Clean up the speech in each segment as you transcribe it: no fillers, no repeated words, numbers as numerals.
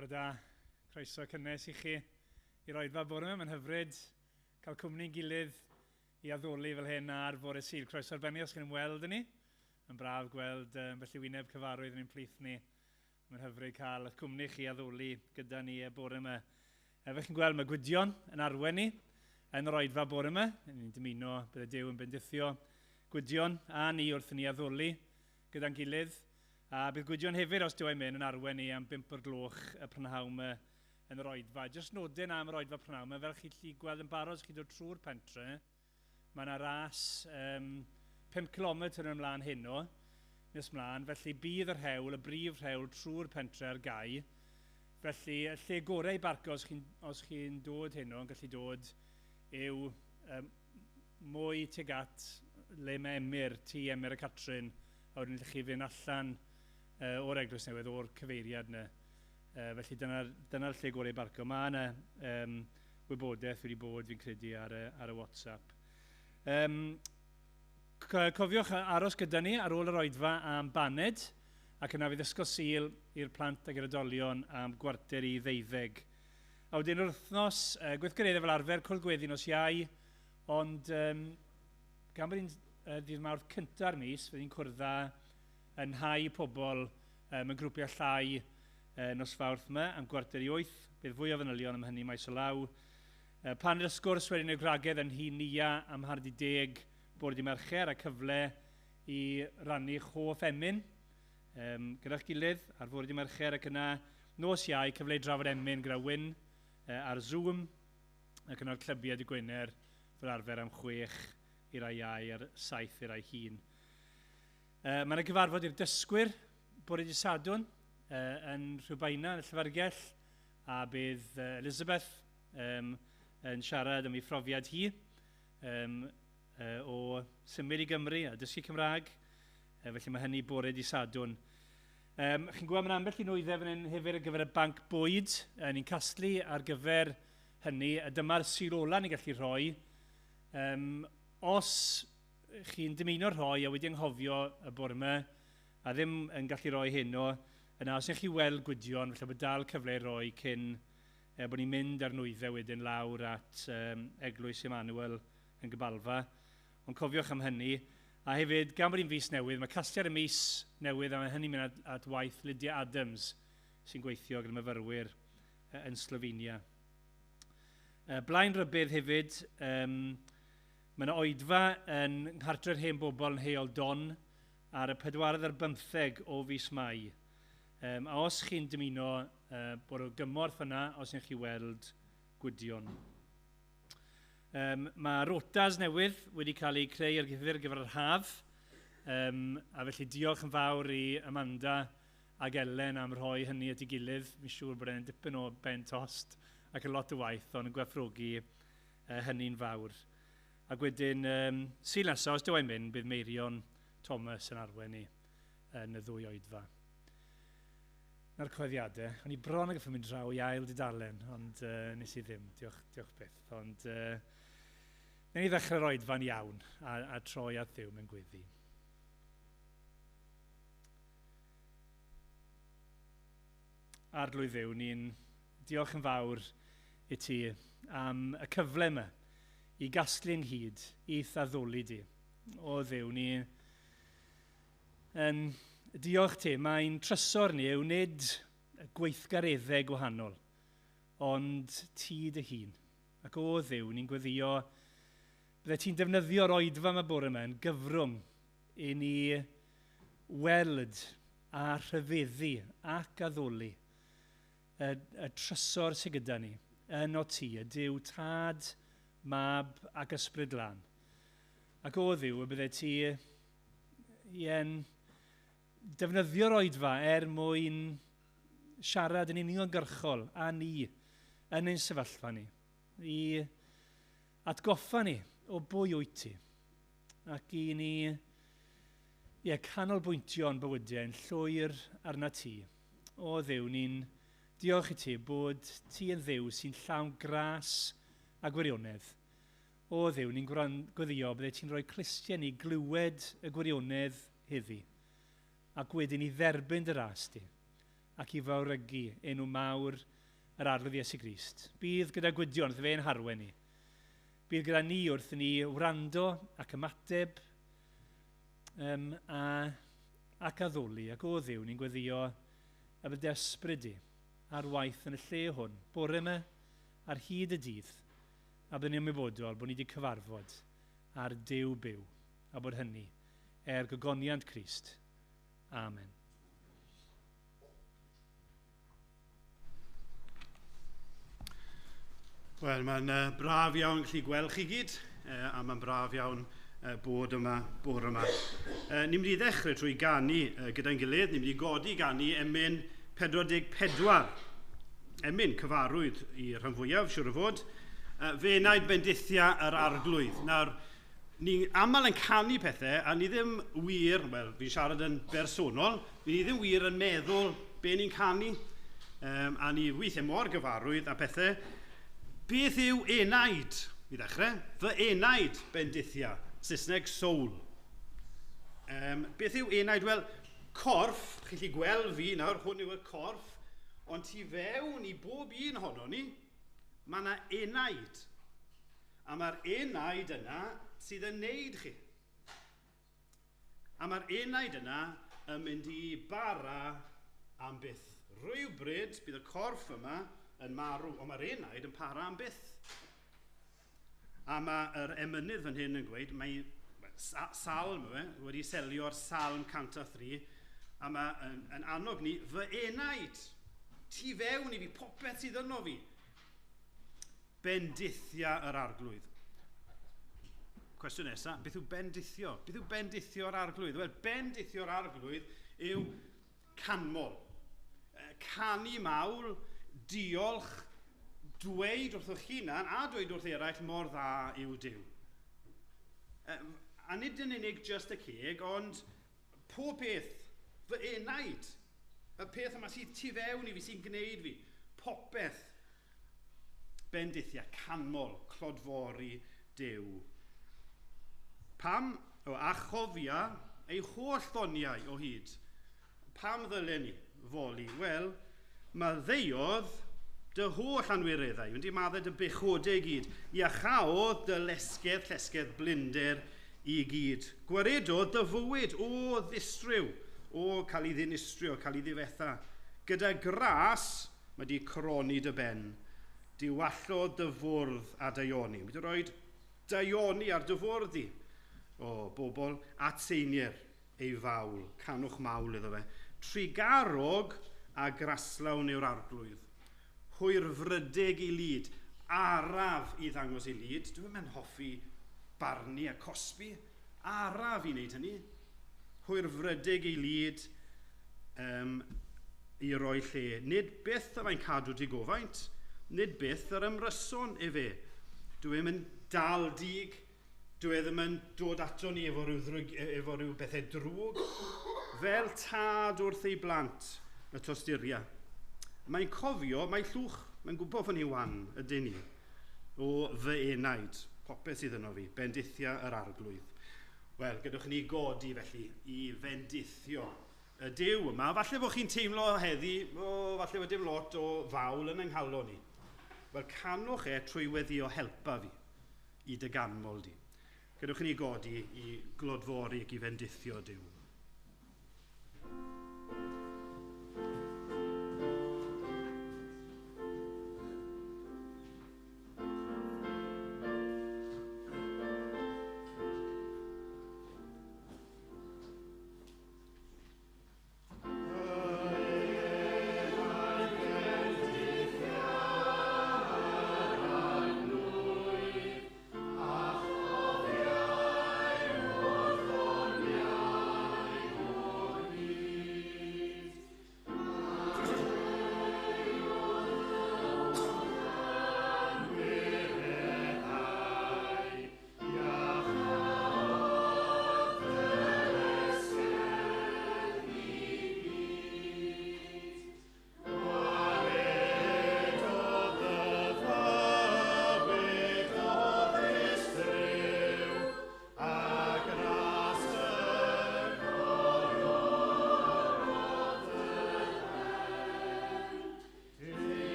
Bore da, croeso cynnes i chi i'r oedfa bore yma. Mae'n hyfryd cael cwmni'n gilydd i addoli fel hyn ar fore Sul. Croeso arbennig os chi'n ymweld â ni. Mae'n braf gweld felly wyneb cyfarwydd yn ein plith ni. Mae'n hyfryd cael eich cwmni chi addoli gyda ni y bore yma. Fel chi'n gweld, mae Gwydion yn arwain ni yn yr oedfa bore yma. Ni'n dymuno bydd y Duw yn bendithio Gwydion a ni wrth i ni addoli gyda'n gilydd. A bydd Gwydion hefyd, os dyw e'n mynd, yn arwain ni am 5 o'r gloch y prynhawn yma yn yr oedfa. Jyst nodyn am yr oedfa prynhawn yma, fel chi'n gallu gweld yn barod os chi'n dod trwy'r pentre, mae yna ras 5 km yn ymlaen heno, nes mlaen, felly bydd yr hewl, y brif rhewl trwy'r pentre ar gau. Felly, y lle gorau i barcio os chi'n chi dod heno, yn gallu dod, yw mwy tuag at le mae Emyr, tŷ Emyr a Catrin, a wedyn allwch chi fynd allan o'r Eglwys Newydd, o'r cyfeiriad yna. Felly dyna'r lle gorau i barcio. Mae yna wybodaeth wedi bod, fi'n credu, ar y WhatsApp. Cofiwch aros gyda ni ar ôl yr oedfa am baned, ac yna fydd ysgol Sul i'r plant ag yr oedolion am 11:45. A wedyn yr wythnos, gweithgareddau fel arfer, cwrdd gweddi nos Iau, ond gan bod hi'n dydd Mawrth cynta'r mis, fydd hi'n cwrdd â yn nhai pobl mewn grwpiau llai nos Fawrth yma am 7:45. Bydd fwy o fanylion am hynny maes o law. Paned y sgwrs wedyn yw gwragedd yn nhŷ Nia am 9:30 bore dydd Mercher, a cyfle i rannu hoff emyn gyda'ch gilydd ar fore dydd Mercher, ac yna nos Iau cyfle i drafod emyn gyda Wyn ar Zoom, ac yna'r clybiau dydd Gwener fel arfer am 6 i rai iau a'r 7 i rai hŷn. Mae yna gyfarfod i'r dysgwyr bore dydd Sadwrn yn Rhiwbeina, yn y Llyfrgell, a bydd Elizabeth yn siarad am ei phrofiad hi o symud i Gymru a dysgu Cymraeg. Felly mae hynny bore dydd Sadwrn. Chi'n gweld mae'n ambell i nwyddau fan hyn hefyd ar gyfer y banc bwyd. Ni'n casglu ar gyfer hynny, a dyma'r Sul ola ni'n gallu rhoi. Os chi'n dymuno rhoi a wedi anghofio y bore yma a ddim yn gallu rhoi heno, yna os ydych chi weld Gwydion, felly bod dal cyfle i roi cyn bod ni'n mynd ar nwyddau wedyn lawr at Eglwys Emmanuel yn Gabalfa. Ond cofiwch am hynny. A hefyd, gan bod hi'n fis newydd, mae casgliad y mis newydd, a mae hynny'n mynd at waith Lydia Adams, sy'n gweithio gyda myfyrwyr yn Slovenia. Blaen rybudd hefyd, mae yna oedfa yn nghartre'r hen bobl yn Heol Don ar y 24 o fis Mai. A os chi'n dymuno bod o gymorth yna, os ydych chi weld Gwydion. Mae rotas newydd wedi cael eu creu ar gyfer yr haf, a felly diolch yn fawr i Amanda ac Ellen am rhoi hynny at ei gilydd. Fi'n siŵr bod e'n dipyn o ben tost ac yn lot o waith, ond yn gwerthfawrogi hynny'n fawr. Ac wedyn, Sul nesaf, os dyw e'n mynd, bydd Meirion Thomas yn arwain ni yn y ddwy oedfa. Na'r cyhoeddiadau. O'n i bron ag gorfod mynd draw i ail dudalen, ond nes i ddim, diolch, diolch byth. Ond newn ni ddechrau'r oedfa'n iawn a troi at Dduw mewn gweddi. Arglwydd Dduw, ni'n diolch yn fawr i ti am y cyfle yma i gasglu ynghyd i'th addoli di. O Dduw, ni yn diolch ti, mae'n trysor ni yw nid gweithgareddau gwahanol, ond ti dy hun. Ac o Dduw, ni'n gweddio, bydde ti'n defnyddio'r oedfa yma bore yma yn gyfrwng i ni weld a rhyfeddu ac addoli y trysor sydd gyda ni yn o ti, y Duw Tad, Mab ac Ysbryd Glân. Ac o Dduw, y bydde ti yn defnyddio'r oedfa er mwyn siarad yn uniongyrchol â ni yn ein sefyllfa ni, i atgoffa ni o bwy wyt ti, ac i ni canolbwyntio'n bywydau yn llwyr arna ti. O Dduw, ni'n diolch i ti bod ti yn Dduw sy'n llawn gras a gwirionedd. O Dduw, ni'n gweddio bydde ti'n rhoi clustiau ni glywed y gwirionedd heddi, ac wedyn i dderbyn dy ras di, ac i fawrygu enw mawr yr Arglwydd Iesu Grist. Bydd gyda Gwydion wrth fe'n harwen ni. Bydd gyda ni wrth ni wrando ac ymateb ac addoli ac o Dduw ni'n gweddio y bydd ysbryd di ar waith yn y lle hwn, bore yma ar hyd y dydd, a byddwn ni'n ymwybodol bod ni wedi cyfarfod ar Duw byw, a bod hynny er gogoniant Crist. Amen. Wel, mae'n braf iawn gallu gweld chi gyd, a mae'n braf iawn bod yma, bore yma. Ni'n mynd i ddechrau trwy ganu gyda'n gilydd, ni'n mynd i godi ganu emyn 44. Emyn cyfarwydd i'r rhan fwyaf, siŵr o fod. Fe enaid bendithia yr Arglwydd. Nawr, ni'n aml yn canu pethau, a ni ddim wir, wel, fi'n siarad yn bersonol, ni ddim wir yn meddwl be ni'n canu, a ni weithiau mor gyfarwydd a pethau. Beth yw enaid? I ddechrau, fy enaid bendithia, Saesneg soul. Beth yw enaid? Wel, corff, chi'n gallu gweld fi nawr, hwn yw y corff, ond tu fewn i bob un ohono ni, mae yna enaid. A mae'r enaid yna sydd yn neud chi. A mae'r enaid yna yn mynd i bara am byth. Rhywbryd bydd y corff yma yn marw, ond mae'r enaid yn para am byth. A mae'r emynydd fan hyn yn gweud, mae salm yw e, wedi selio'r Salm 103, a mae yn annog ni, fy enaid, tu fewn i fi, popeth sydd yno fi, bendithia yr Arglwydd. Cwestiwn nesaf, beth yw bendithio? Beth yw bendithio'r Arglwydd? Wel, bendithio'r Arglwydd yw canmol. Canu mawl, diolch, dweud wrth eich hunan a dweud wrth eraill mor dda yw Duw. A nid yn unig just y ceg, ond pob peth, fy enaid, y peth yma sydd tu fewn i fi, sy'n gwneud fi, popeth, bendithia, canmol, clodfori Duw. Pam? O, a chofia ei holl ddoniau o hyd. Pam ddylen ni foli? Wel, maddeuodd dy holl anwireddau, wedi maddau dy bechodau i gyd, iachaodd dy lesgedd, llesgedd blinder i gyd. Gwaredodd dy fywyd o ddistryw, o cael ei ddinistrio, cael ei ddifetha. Gyda gras mae di coroni dy ben, diwallodd dy fwrdd a daioni. Mae di rhoi daioni ar dy fwrdd di. O, bobl atseinier ei fawl, canwch mawl iddo fe. Trugarog a graslawn yw'r Arglwydd. Hwyrfrydig i lid, araf i ddangos i lid. Dwi'n mynd hoffi barnu a cosbi, araf i wneud hynny. Hwyrfrydig i lid i roi lle. Nid byth y mae'n cadw digofaint, nid byth yr ymryson efe. Dwi'n mynd dal dig, dwi e ddim yn dod ato ni efo rhyw bethau drwg, fel tad wrth ei blant y tosturia. Mae'n cofio, mae'n llwch, mae'n gwybod fod ni wan, ydyn ni, o fy enaid, popeth sydd yno fi, bendithia yr Arglwydd. Wel, gadewch ni godi felly i fendithio y Duw yma. Falle bod chi'n teimlo heddi, falle bod dim lot o fawl yn yng nghalon ni. Wel, canwch e trwy weddio helpa fi i dy ganmol di. Gadewch ni godi i glodfori ac i fendithio Duw.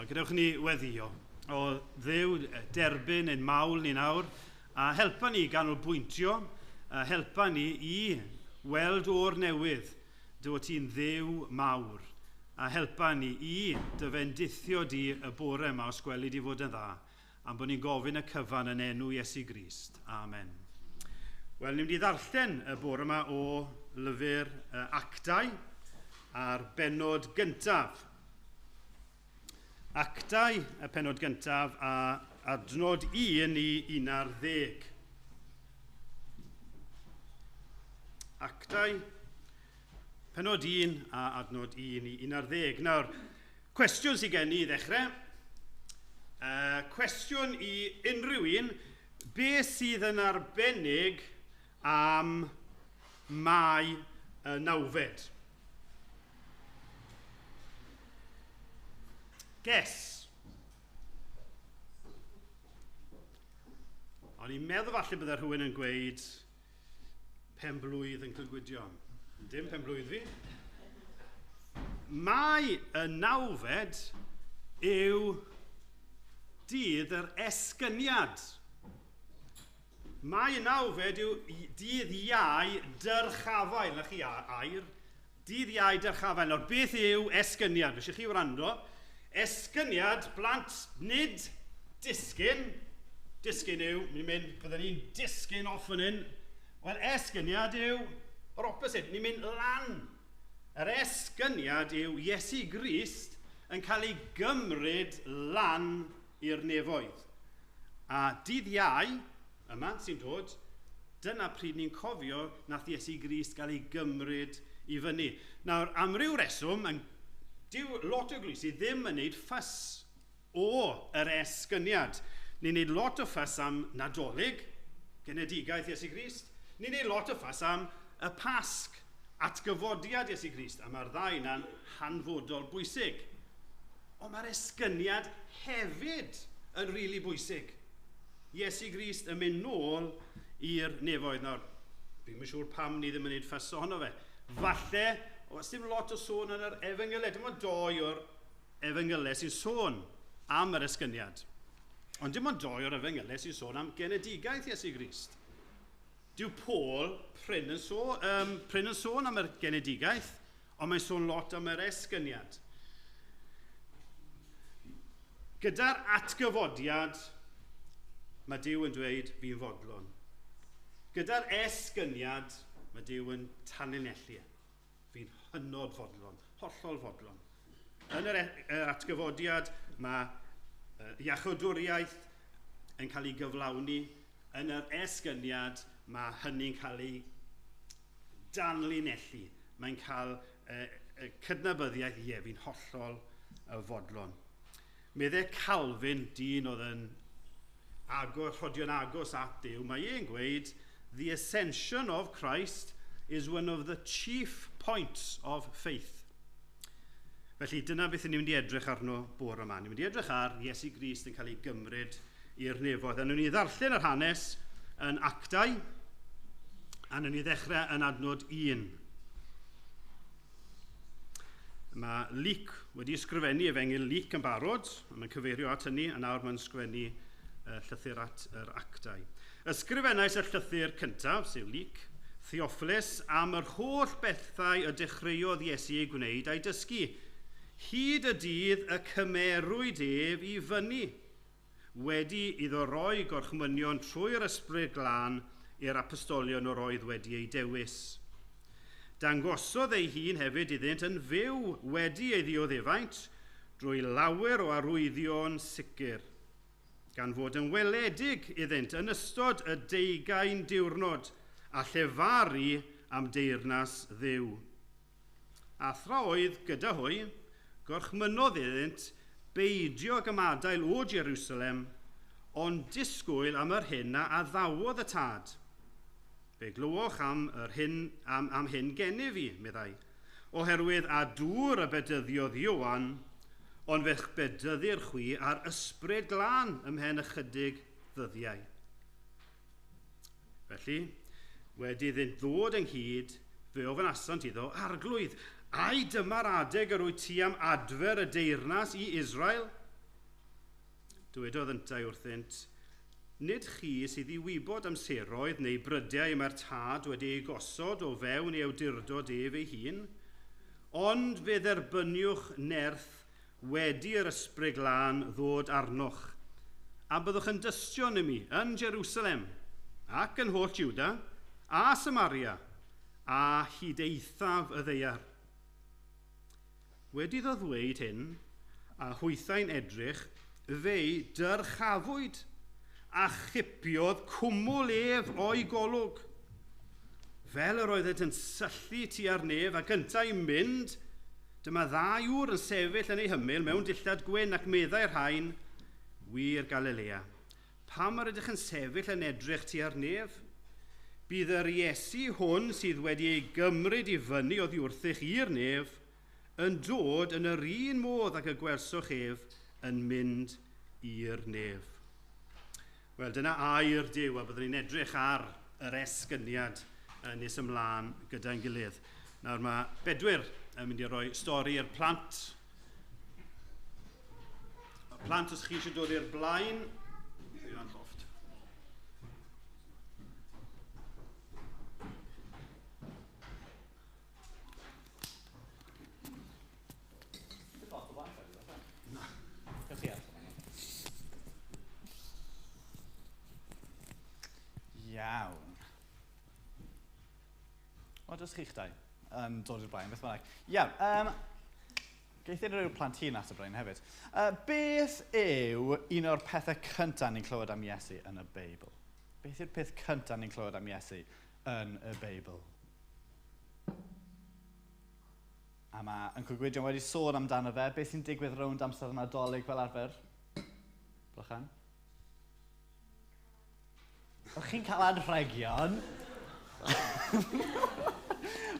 O, gadewch ni weddio. O Dduw, derbyn ein mawl ni nawr, a helpa ni ganolbwyntio, a helpa ni i weld o'r newydd dy fod ti'n Dduw mawr, a helpa ni i dy fendithio di y bore yma os gweli di fod yn dda, am bod ni'n gofyn y cyfan yn enw Iesu Grist. Amen. Wel, ni'n mynd i ddarllen y bore yma o lyfr Actau a'r bennod gyntaf. Actau, y pennod gyntaf, a adnod 1 i 11. Actau, pennod 1 a adnod 1 i 11. Nawr, cwestiwn sydd gen i ddechrau. Cwestiwn i unrhyw un, beth sydd yn arbennig am Mai y nawfed? Guess. O'n i'n meddwl falle bydde rhywun yn gweud penblwydd yn Clygwydion. Dim penblwydd fi. Mai y nawfed yw dydd yr esgyniad. Mai y nawfed yw dydd Iau dyrchafael. Na chi air. Dydd Iau dyrchafael. Nawr, beth yw esgyniad? Felly chi wrando. Esgyniad, blant, nid disgyn. Disgyn yw, ni'n mynd, byddwn ni'n disgyn off fan hyn. Wel, esgyniad yw yr opposite, ni'n mynd lan. Yr esgyniad yw Iesu Grist yn cael ei gymryd lan i'r nefoedd. A dydd Iau, yma sy'n dod, dyna pryd ni'n cofio nath Iesu Grist gael ei gymryd i fyny. Nawr, am ryw reswm, dyw lot o eglwysi ddim yn neud ffys o yr esgyniad. Ni'n neud lot o ffys am Nadolig, genedigaeth Iesu Grist. Ni'n neud lot o ffys am y Pasg, atgyfodiad Iesu Grist. A mae'r ddau yna'n hanfodol bwysig. Ond mae'r esgyniad hefyd yn rili bwysig. Iesu Grist yn mynd nôl i'r nefoedd. Nawr, fi'n siŵr pam ni ddim yn neud ffys ohono fe. Falle, oes dim lot o sôn yn yr efengylau. Dim ond doi o'r efengylau sy'n sôn am yr esgyniad. Ond dim ond doi o'r efengylau sy'n sôn am genedigaeth Iesu Grist. Dyw Paul prin yn sôn am yr genedigaeth, ond mae'n sôn lot am yr esgyniad. Gyda'r atgyfodiad, mae Duw yn dweud, fi'n fodlon. Gyda'r esgyniad, mae Duw yn tanlinellu. Fi'n hynod fodlon, hollol fodlon. Yn yr atgyfodiad, mae iachawdwriaeth yn cael ei gyflawni. Yn yr esgyniad, mae hynny'n cael ei danlinellu. Mae'n cael cydnabyddiaeth, ie, fi'n hollol fodlon. Meddai Calvin, dyn oedd yn rhodio'n agos at Duw, mae e'n gweud, the ascension of Christ is one of the chief points of faith. Felly dyna beth ni'n mynd i edrych arno bore yma. Ni'n mynd i edrych ar Iesu Grist yn cael ei gymryd i'r nefoedd. A wnawn ni ddarllen yr hanes yn Actau, a wnawn ni ddechrau yn adnod 1. Mae Luc wedi ysgrifennu Efengyl Luc yn barod, a mae'n cyfeirio at hynny, a nawr mae'n ysgrifennu llythyr at yr Actau. Ysgrifennais y llythyr cyntaf, sef Luc, Theophilus, am yr holl bethau y dechreuodd Iesu ei gwneud a'i dysgu, hyd y dydd y cymerwyd ef i fyny, wedi iddo roi gorchmynion trwy'r Ysbryd Glân i'r apostolion yr oedd wedi ei dewis. Dangosodd ei hun hefyd iddynt yn fyw wedi ei ddioddefaint drwy lawer o arwyddion sicr, gan fod yn weledig iddynt yn ystod y 20 diwrnod a llefaru am deyrnas Dduw. A thra oedd gyda hwy, gorchmynnodd iddynt beidio ag ymadael o Jerusalem, ond disgwyl am yr hyn a addawodd y Tad. Fe glywoch am hyn gennyf fi, meddai, oherwydd a dŵr y bedyddiodd Ioan, ond fe'ch bedyddir chwi ar Ysbryd Glân ymhen ychydig ddyddiau. Felly, wedi iddynt ddod ynghyd, fe ofynasant iddo, Arglwydd, ai dyma'r adeg yr wyt ti am adfer y deyrnas i Israel? Dywedodd yntau wrthynt, nid chi sydd i wybod amseroedd neu brydiau mae'r tad wedi ei gosod o fewn ei awdurdod ef ei hun, ond fe dderbyniwch nerth wedi yr ysbryd glân ddod arnoch, a byddwch yn dystion i mi yn Jerusalem ac yn holl Juda a Samaria a hyd eithaf y ddaear. Wedi iddo ddweud hyn, a hwythau'n edrych, fe'i dyrchafwyd a chipiodd cwmwl ef o'i golwg. Fel yr oeddet yn syllu tua'r nef ac yntau'n mynd, dyma ddau ŵr yn sefyll yn ei hymyl mewn dillad gwyn ac meddai'r rhain, wir Galilea. Pam yr ydych yn sefyll yn edrych tua'r nef? Bydd yr Iesu hwn sydd wedi ei gymryd i fyny oddi wrthych i'r nef yn dod yn yr un modd ac y gwelsoch ef yn mynd i'r nef. Wel, dyna air Duw, a byddwn ni'n edrych ar yr esgyniad nes ymlaen gyda'n gilydd. Nawr mae Bedwyr yn mynd i roi stori i'r plant. Y plant, os chi eisiau dod i'r blaen, Iwan Llofft. Iawn. Wel, dys chi'ch dau yn dod i'r blaen, beth bynnag. Iawn, geith unrhyw plant hŷn at y blaen hefyd. Beth yw un o'r pethau cyntaf ni'n clywed am Iesu yn y Beibl? Beth yw'r peth cyntaf ni'n clywed am Iesu yn y Beibl? A mae Uncle Gwydion wedi sôn amdano fe. Beth sy'n digwydd rownd amser Nadolig fel arfer? Brychan? O'ch chi'n cael anrhegion?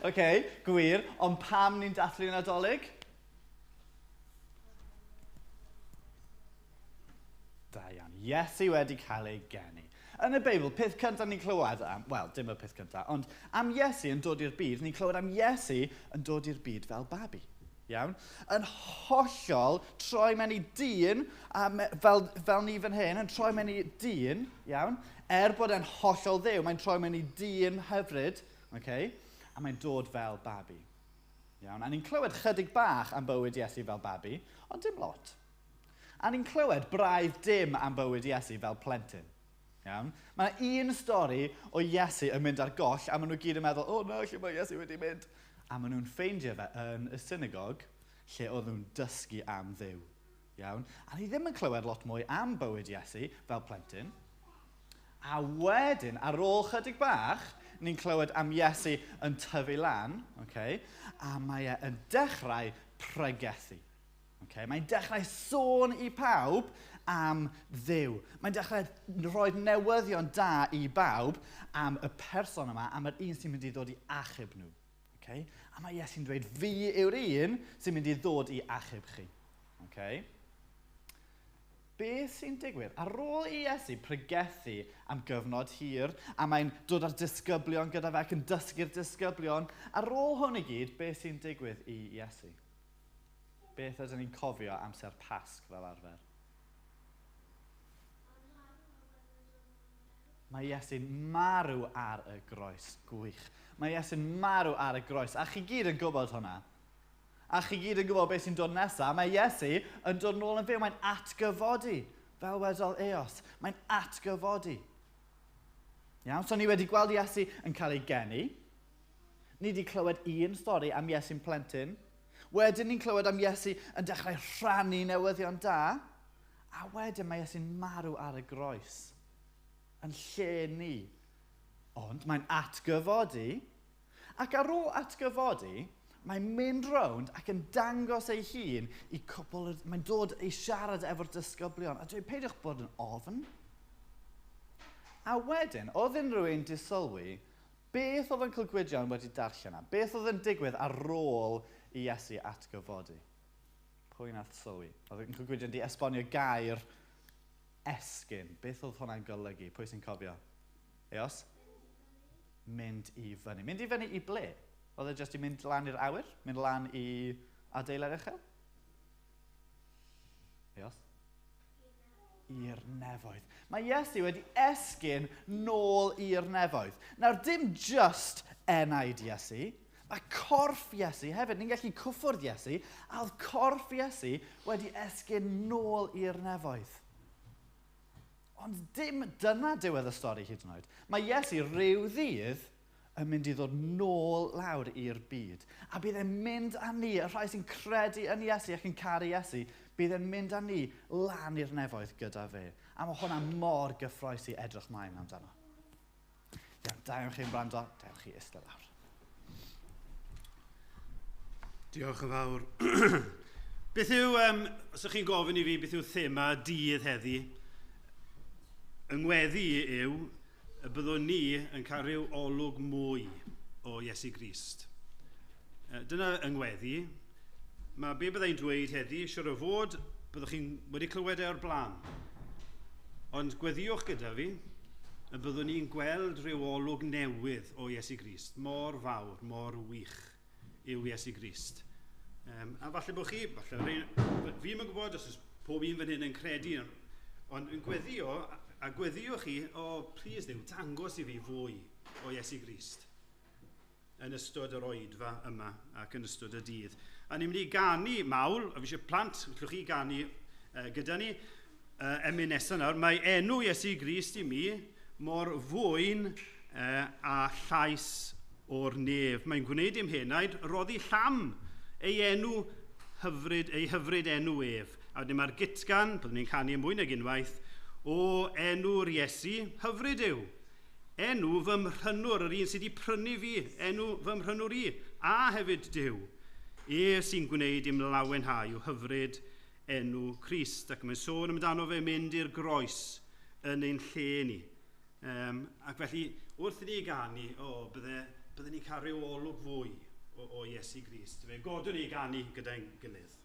OK, gwir. Ond pam ni'n dathlu Nadolig? Da iawn. Iesu wedi cael ei geni. Yn y Beibl, peth cyntaf ni'n clywed am, wel, dim y peth cyntaf, ond am Iesu yn dod i'r byd, ni'n clywed am Iesu yn dod i'r byd fel babi. Iawn? Yn hollol troi mewn i dyn, a fel ni fan hyn, yn troi mewn i dyn, iawn? Er bod e'n hollol ddew, mae'n troi mewn i dyn hyfryd, okay? A mae'n dod fel babi. Iawn? A ni'n clywed chydig bach am bywyd Iesu fel babi, ond dim lot. A ni'n clywed braidd dim am bywyd Iesu fel plentyn. Iawn? Mae yna un stori o Iesu yn mynd ar goll, a maen nhw gyd yn meddwl, oh no, lle mae Iesu wedi mynd? A maen nhw'n ffeindio fe yn y synagog, lle oedd nhw'n dysgu am Dduw. Iawn? A ni ddim yn clywed lot mwy am bywyd Iesu fel plentyn. A wedyn, ar ôl chydig bach, ni'n clywed am Iesu yn tyfu lan, okay? A mae e yn dechrau pregethu. Okay? Mae'n dechrau sôn i pawb am Dduw. Mae'n dechrau rhoi newyddion da i bawb am y person yma, am yr un sy'n mynd i ddod i achub nhw. Okay? A mae Iesu'n dweud, fi yw'r un sy'n mynd i ddod i achub chi. Okay? Beth sy'n digwydd? Ar ôl i Iesu pregethu am gyfnod hir, a mae'n dod â'r disgyblion gyda fe ac yn dysgu'r disgyblion, ar ôl hwn i gyd, beth sy'n digwydd i Iesu? Beth ydyn ni'n cofio amser Pasg fel arfer? Mae Iesu'n marw ar y groes. Gwych. Mae Iesu'n marw ar y groes. A chi gyd yn gwybod hwnna. A chi gyd yn gwybod beth sy'n dod nesaf. Mae Iesu yn dod nôl yn fyw. Mae'n atgyfodi. Fel wedodd Eos. Mae'n atgyfodi. Iawn? So ni wedi gweld Iesu yn cael ei geni. Ni wedi clywed un stori am Iesu'n plentyn. Wedyn ni'n clywed am Iesu yn dechrau rhannu newyddion da. A wedyn mae Iesu'n marw ar y groes. Yn lle ni. Ond mae'n atgyfodi. Ac ar ôl atgyfodi, mae'n mynd rownd ac yn dangos ei hun i cwpl, mae'n dod i siarad efo'r disgyblion. A dweud, peidiwch bod yn ofn. A wedyn, oedd unrhyw un 'di sylwi, beth oedd Uncle Gwydion wedi darllen am? Beth oedd yn digwydd ar ôl i Iesu atgyfodi? Pwy nath sylwi? Oedd Uncle Gwydion wedi esbonio gair esgyn. Beth oedd hwnna'n golygu? Pwy sy'n cofio? Eos? Mynd i fyny. Mynd i fyny i ble? Oedd e jyst i mynd lan i'r awyr? Mynd lan i adeilad uchel? Eos? i'r nefoedd. Mae Iesu wedi esgyn nôl i'r nefoedd. Nawr, dim just enaid Iesu, mae corff Iesu hefyd. Ni'n gallu cwffwrdd Iesu, a oedd corff Iesu wedi esgyn nôl i'r nefoedd. Ond dim dyna diwedd y stori hyd yn oed. Mae Iesu rhyw ddydd yn mynd i ddod nôl lawr i'r byd. A bydd e'n mynd â ni, y rhai sy'n credu yn Iesu ac yn caru Iesu, bydd e'n mynd â ni lan i'r nefoedd gyda fe. A mae hwnna mor gyffrous i edrych mlaen amdano. Iawn, da iawn chi'n gwrando, da iawn chi eistedd lawr. Diolch yn fawr. Beth yw, os ydych chi'n gofyn i fi, beth yw thema dydd heddi, yngweddi yw y byddwn ni yn cael rhyw olwg mwy o Iesu Grist. Dyna yngweddi. Mae be byddai'n dweud heddi, siwr o fod, byddwch chi'n wedi clywed e o'r blaen. Ond gweddiwch gyda fi, y byddwn ni'n gweld rhyw olwg newydd o Iesu Grist. Mor fawr, mor wych yw Iesu Grist. A falle bod chi, falle fi'n gwybod os oes pob un fan hyn yn credu, ond yn gweddio, a gweddio chi, o, please Dduw, dangos i fi fwy o Iesu Grist yn ystod yr oedfa yma ac yn ystod y dydd. A ni'n mynd i ganu mawl, a fi eisiau plant, allwch chi ganu gyda ni, emyn nesaf nawr. Mae enw Iesu Grist i mi mor fwyn a llais o'r nef. Mae'n gwneud i'm henaid roddi llam ei enw hyfryd, ei hyfryd enw ef. A wedyn mae'r gitgan, byddwn ni'n canu mwy nag unwaith, o enw'r Iesu, hyfryd yw. Enw fy mhrynwr, yr un sydd wedi prynu fi, enw fy mhrynwr i, a hefyd Duw. Ef sy'n gwneud i'm lawenhau yw hyfryd enw Crist. Ac mae'n sôn amdano fe mynd i'r groes yn ein lle ni. Ac felly, wrth i ni ganu, bydde ni cael rhyw olwg fwy o Iesu Grist. Fe godwn ni ganu gyda'n gilydd.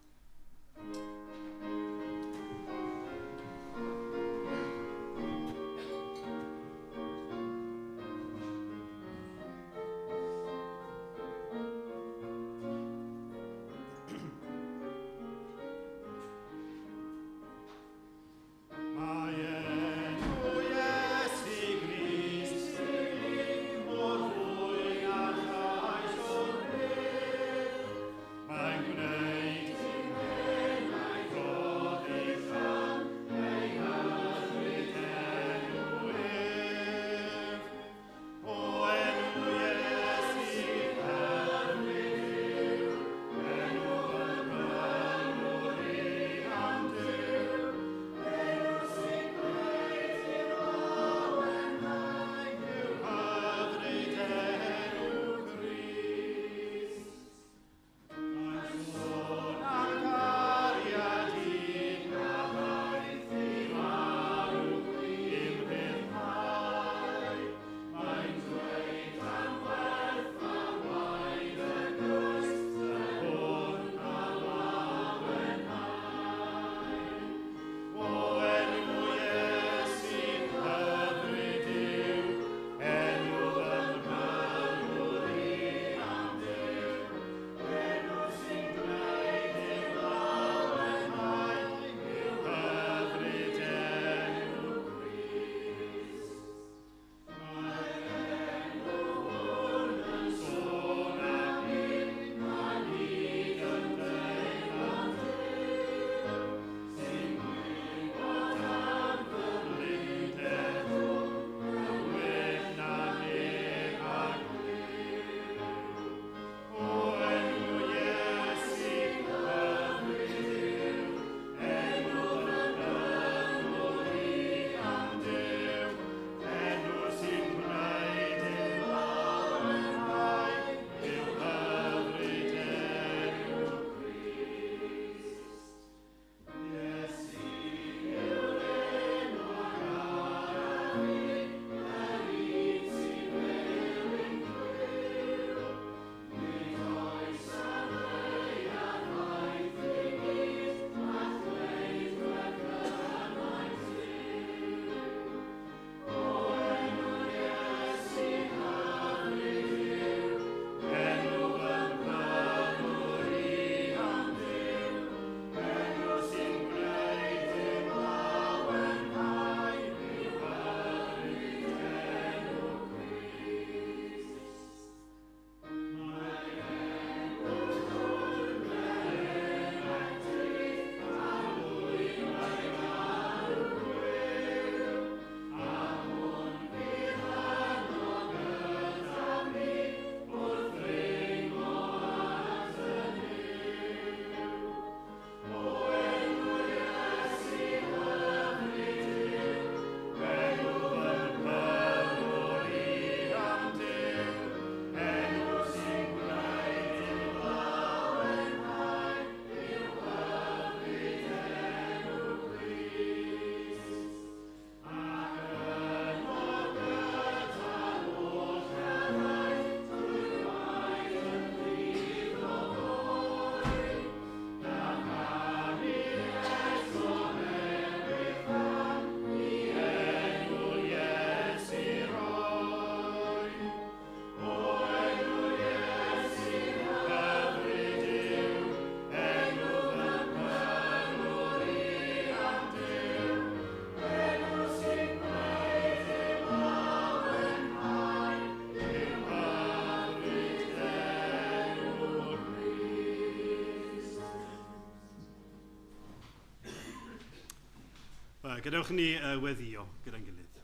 Gadewch ni weddio gyda'n gilydd.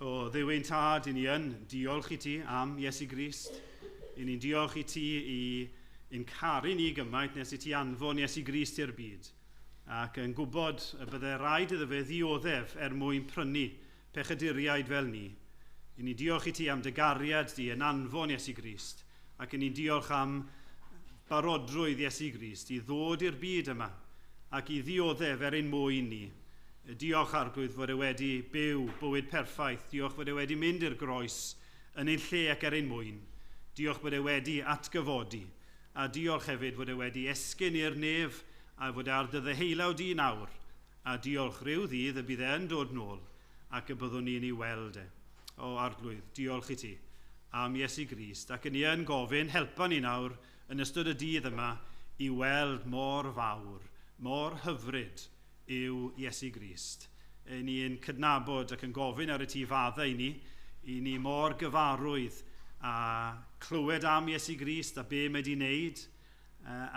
O, Dduw ein tad, i ni yn diolch i ti am Iesu Grist. I ni'n diolch i ti i i'n caru ni gymaint nes i ti anfon Iesu Grist i'r byd. Ac yn gwybod y byddai rhaid iddo fe ddioddef er mwyn prynu pechaduriaid fel ni. I ni'n diolch i ti am dy gariad di yn anfon Iesu Grist. Ac i ni'n diolch am barodrwydd Iesu Grist i ddod i'r byd yma ac i ddioddef er ein mwyn ni. Diolch Arglwydd fod e wedi byw bywyd perffaith. Diolch fod e wedi mynd i'r groes yn ein lle ac er ein mwyn. Diolch bod e wedi atgyfodi. A diolch hefyd fod e wedi esgyn i'r nef a fod e ar dy ddeheulau di nawr. A diolch rhyw ddydd y bydd e yn dod nôl ac y byddwn ni'n ei weld e. O Arglwydd, diolch i ti am Iesu Grist. Ac ni yn gofyn, helpa ni nawr yn ystod y dydd yma i weld mor fawr, mor hyfryd yw Iesu Grist. Ni'n cydnabod ac yn gofyn ar y ti faddau i ni mor gyfarwydd a clywed am Iesu Grist a be mae di wneud,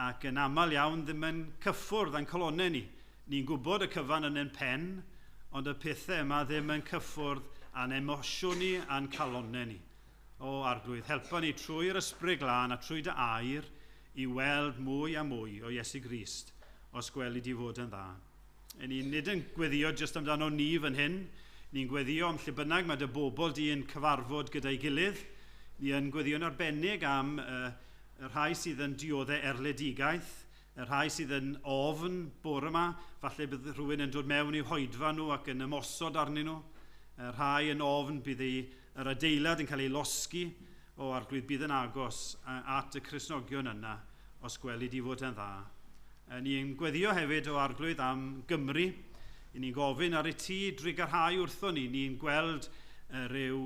ac yn aml iawn ddim yn cyffwrdd a'n calonnau ni. Ni'n gwybod y cyfan yn ein pen, ond y pethau yma ddim yn cyffwrdd a'n emosiwn ni a'n calonnau ni. O Arglwydd, helpa ni trwy'r Ysbryd Glân a trwy dy air i weld mwy a mwy o Iesu Grist, os gweli di fod yn dda. Ni nid yn gweddio jyst amdano ni fan hyn, ni'n gweddio am lle bynnag mae dy bobl di yn cyfarfod gyda'i gilydd, ni yn gweddio'n arbennig am y rhai sydd yn dioddef erledigaeth, y rhai sydd yn ofn bore yma, falle bydd rhywun yn dod mewn i'w hoedfa nhw ac yn ymosod arnyn nhw, y rhai yn ofn bydd yr adeilad yn cael ei losgi. O Arglwydd, bydd yn agos at y Cristnogion yna, os gweli di fod yn dda. Ni'n gweddio hefyd o Arglwydd am Gymru. Ni'n gofyn ar y ti drugarhau wrtho ni. Ni'n gweld rhyw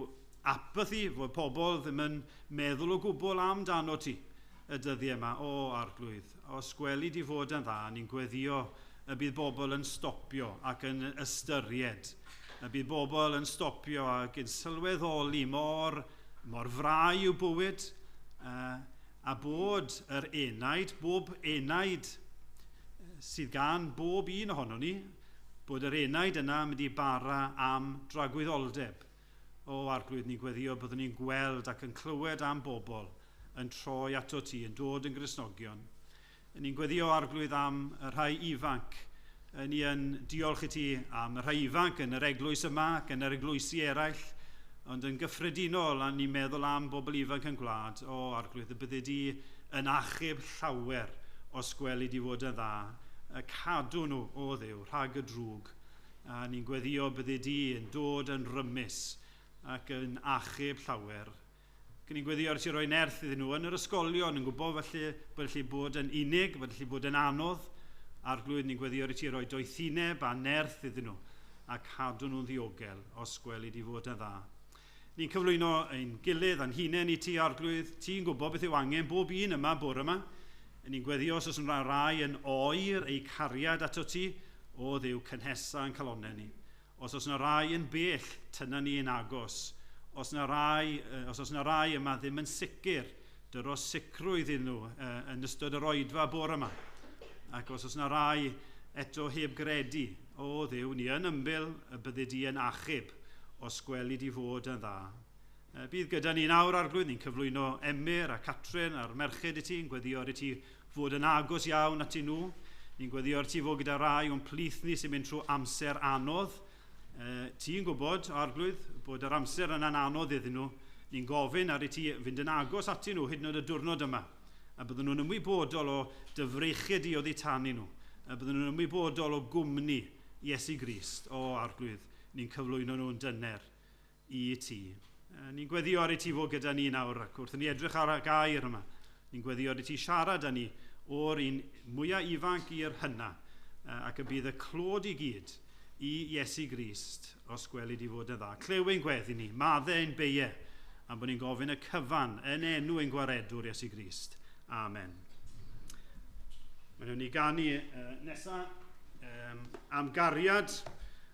apathy, fod pobl ddim yn meddwl o gwbl amdano ti y dyddiau yma. O Arglwydd, os gweli di fod yn dda, ni'n gweddio y bydd bobl yn stopio ac yn ystyried. Y bydd bobl yn stopio ac yn sylweddoli mor frau yw bywyd, a bod yr enaid, bob enaid sydd gan bob un ohono ni, bod yr enaid yna mynd i bara am dragwyddoldeb. O Arglwydd, ni'n gweddio byddwn ni'n gweld ac yn clywed am bobl yn troi ato ti, yn dod yn Gristnogion. Ni'n gweddio Arglwydd am y rhai ifanc. Ni yn diolch i ti am y rhai ifanc yn yr eglwys yma ac yn yr eglwysi eraill, ond yn gyffredinol, a ni'n meddwl am bobl ifanc yn gwlad. O Arglwydd, y bydde di yn achub llawer os gweli di fod yn dda. Cadw nhw, o Dduw, rhag y drwg. A ni'n gweddio bydde di yn dod yn rymus ac yn achub llawer. Ni'n gweddio ar ti roi nerth iddyn nhw yn yr ysgolion, yn gwybod felly bod gallu bod yn unig, bod gallu bod yn anodd. Arglwydd, ni'n gweddio ar ti roi doethineb a nerth iddyn nhw a cadw nhw'n ddiogel os gweli di fod yn dda. Ni'n cyflwyno ein gilydd a'n hunain i ti, Arglwydd. Ti'n gwybod beth yw angen bob un yma bore yma. Ni'n gweddio os oes yna rai yn oer eu cariad ato ti, o Dduw, cynhesa yn calonnau ni. Os oes yna rai yn bell, tynna ni yn agos. Os oes yna rai yma ddim yn sicr, dyro sicrwydd iddyn nhw yn ystod yr oedfa bore yma. Ac os oes yna rai eto heb gredu, o Dduw, ni yn ymbil y bydde di yn achub os gweli di fod yn dda. Bydd gyda ni nawr, Arglwydd, ni'n cyflwyno Emyr a Catrin a'r merched i ti, yn gweddio ar i ti fod yn agos iawn at nhw. Ni'n gweddio ar ti fod gyda rai o'n plith ni sy'n mynd trwy amser anodd. Ti'n gwybod, Arglwydd, bod yr amser yna'n anodd iddyn nhw. Ni'n gofyn ar i ti fynd yn agos atyn nhw hyd yn oed y diwrnod yma. A byddwn nhw'n ymwybodol o dyfreichiau di oddi tan i nhw. A byddwn nhw'n ymwybodol o gwmni Iesu Grist. O Arglwydd, ni'n cyflwyno nhw'n dyner i ti. Ni'n gweddio ar i ti fod gyda ni nawr ac wrth i ni edrych ar y gair yma. Ni'n gweddio ar i ti siarad â ni o'r un mwyaf ifanc i'r hynna, ac y bydd y clod i gyd i Iesu Grist os gweli di fod yn dda. Clyw ein gweddi ni, maddau ein beiau, am bod ni'n gofyn y cyfan yn enw ein gwaredwr Iesu Grist. Amen. Mae'n ni ganu nesaf am gariad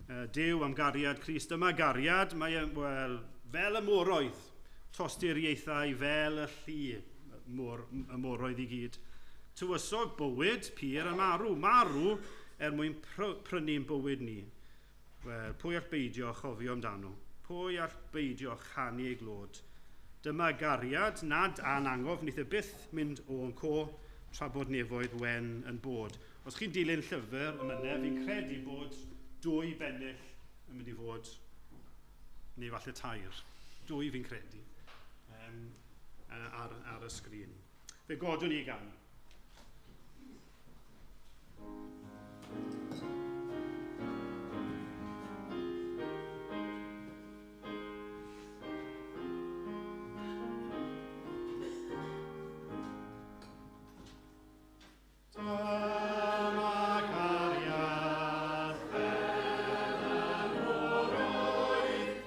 Duw, am gariad Crist. Yma gariad, mae wel, fel y moroedd, tosturiaethau fel y llu, y moroedd i gyd. Tywysog bywyd, pur a marw. Marw er mwyn prynu'n bywyd ni. Wel, pwy all beidio chofio amdano? Pwy all beidio chanu ei glod? Dyma gariad nad a'n angof, wnaeth e byth mynd o'n co tra bod nefoedd wen yn bod. Os chi'n dilyn llyfr y mynedd, fi'n credu bod 2 bennill yn mynd i fod, neu falle 3, 2 fi'n credu, ar y sgrin. Fe godwn ni gan. Dyma cariad fel y môr oedd,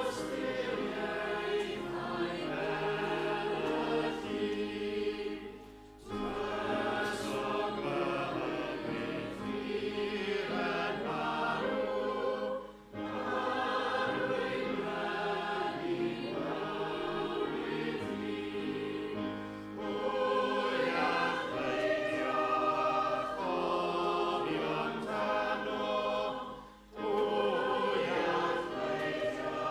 tosturiaethau fel y llun, tlysog y tir yn marw, arweinlen i bywyd fi. Pwy all beidio chofio amdano? Pwy all beidio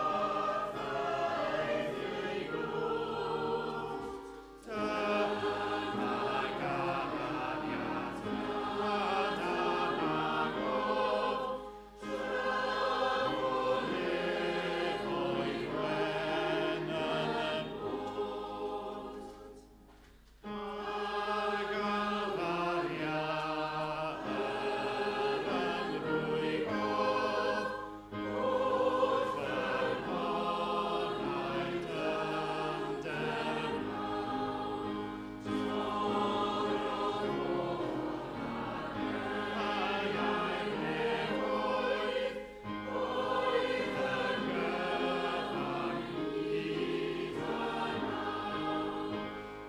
ffaith ei glod? Dyma gariad nad angof, tra bod nefoedd wen yn y bod. Ar Galfaria yr ymrwygodd, wrth yr honau dyfnder mawr. Torrodd haeau nefoedd, oedd y gyfan hyd yn awr.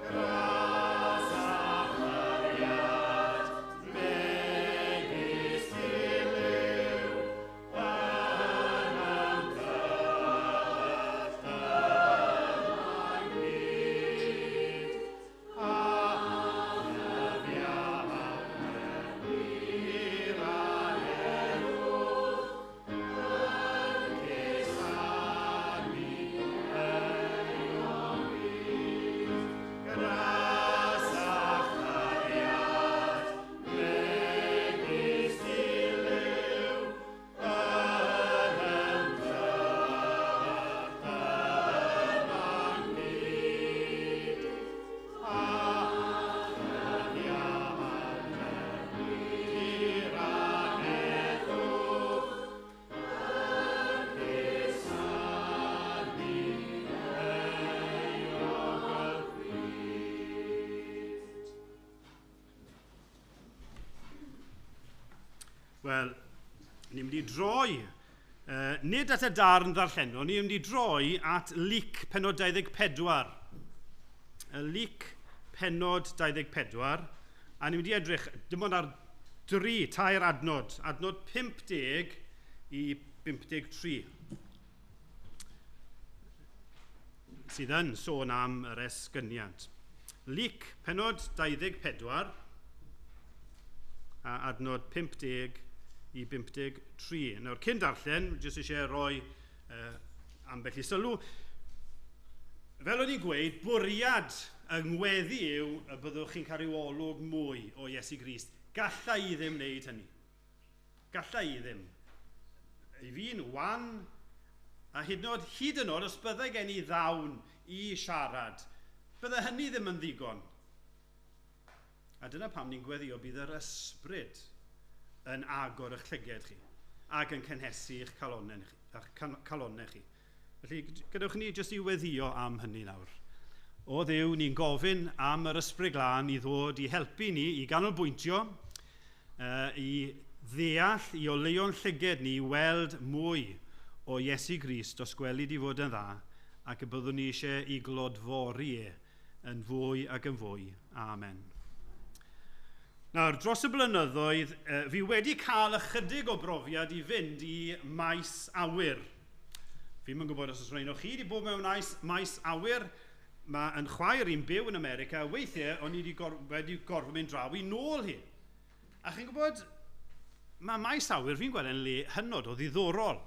Gras a chariad megis dilyw, yn ymddyll dyma gyd, a chyfiawnder hir a heddwch, yn cusanu euog byd. Gras a chariad megis dilyw, yn ymddyll dyma gyd, a chyfiawnder hir a heddwch, yn cusanu euog y byd. Wel, ni'n mynd i droi, nid at y darn ddarllenwn, ni'n mynd i droi at Luc pennod 24. Luc pennod 24, a ni'n mynd i edrych dim ond ar 3 adnod, adnod 50 i 53, sydd yn sôn am yr esgyniad. Luc pennod 24, a adnod 50 i 53. Nawr, cyn darllen, jyst eisiau rhoi ambell i sylw. Fel o'n i'n gweud, bwriad yng ngweddi yw y byddwch chi'n cael rhyw olwg mwy o Iesu Grist. Galla i ddim wneud hynny. Galla i ddim. I fi'n wan, a hyd yn oed, os byddai gen i ddawn i siarad, bydde hynny ddim yn ddigon. A dyna pam ni'n gweddio bydd yr ysbryd yn agor eich llyged chi ac yn cynhesu eich calonnau chi. Felly, gadewch ni jyst i weddio am hynny nawr. O Dduw, ni'n gofyn am yr ysbryd glân i ddod i helpu ni, i ganolbwyntio, i ddeall, i oleuo'n llyged ni, i weld mwy o Iesu Grist, os gweli di fod yn dda, ac y byddwn ni eisiau i glodfori e yn fwy ac yn fwy. Amen. Nawr, dros y blynyddoedd, fi wedi cael ychydig o brofiad i fynd i maes awyr. Fi'm yn gwybod os oes rhain o chi wedi bod mewn maes awyr. Mae yn chwaer i'n byw yn America, weithiau o'n i wedi gorfod mynd draw i nôl hi. A chi'n gwybod, mae maes awyr fi'n gweld yn le hynod o ddiddorol.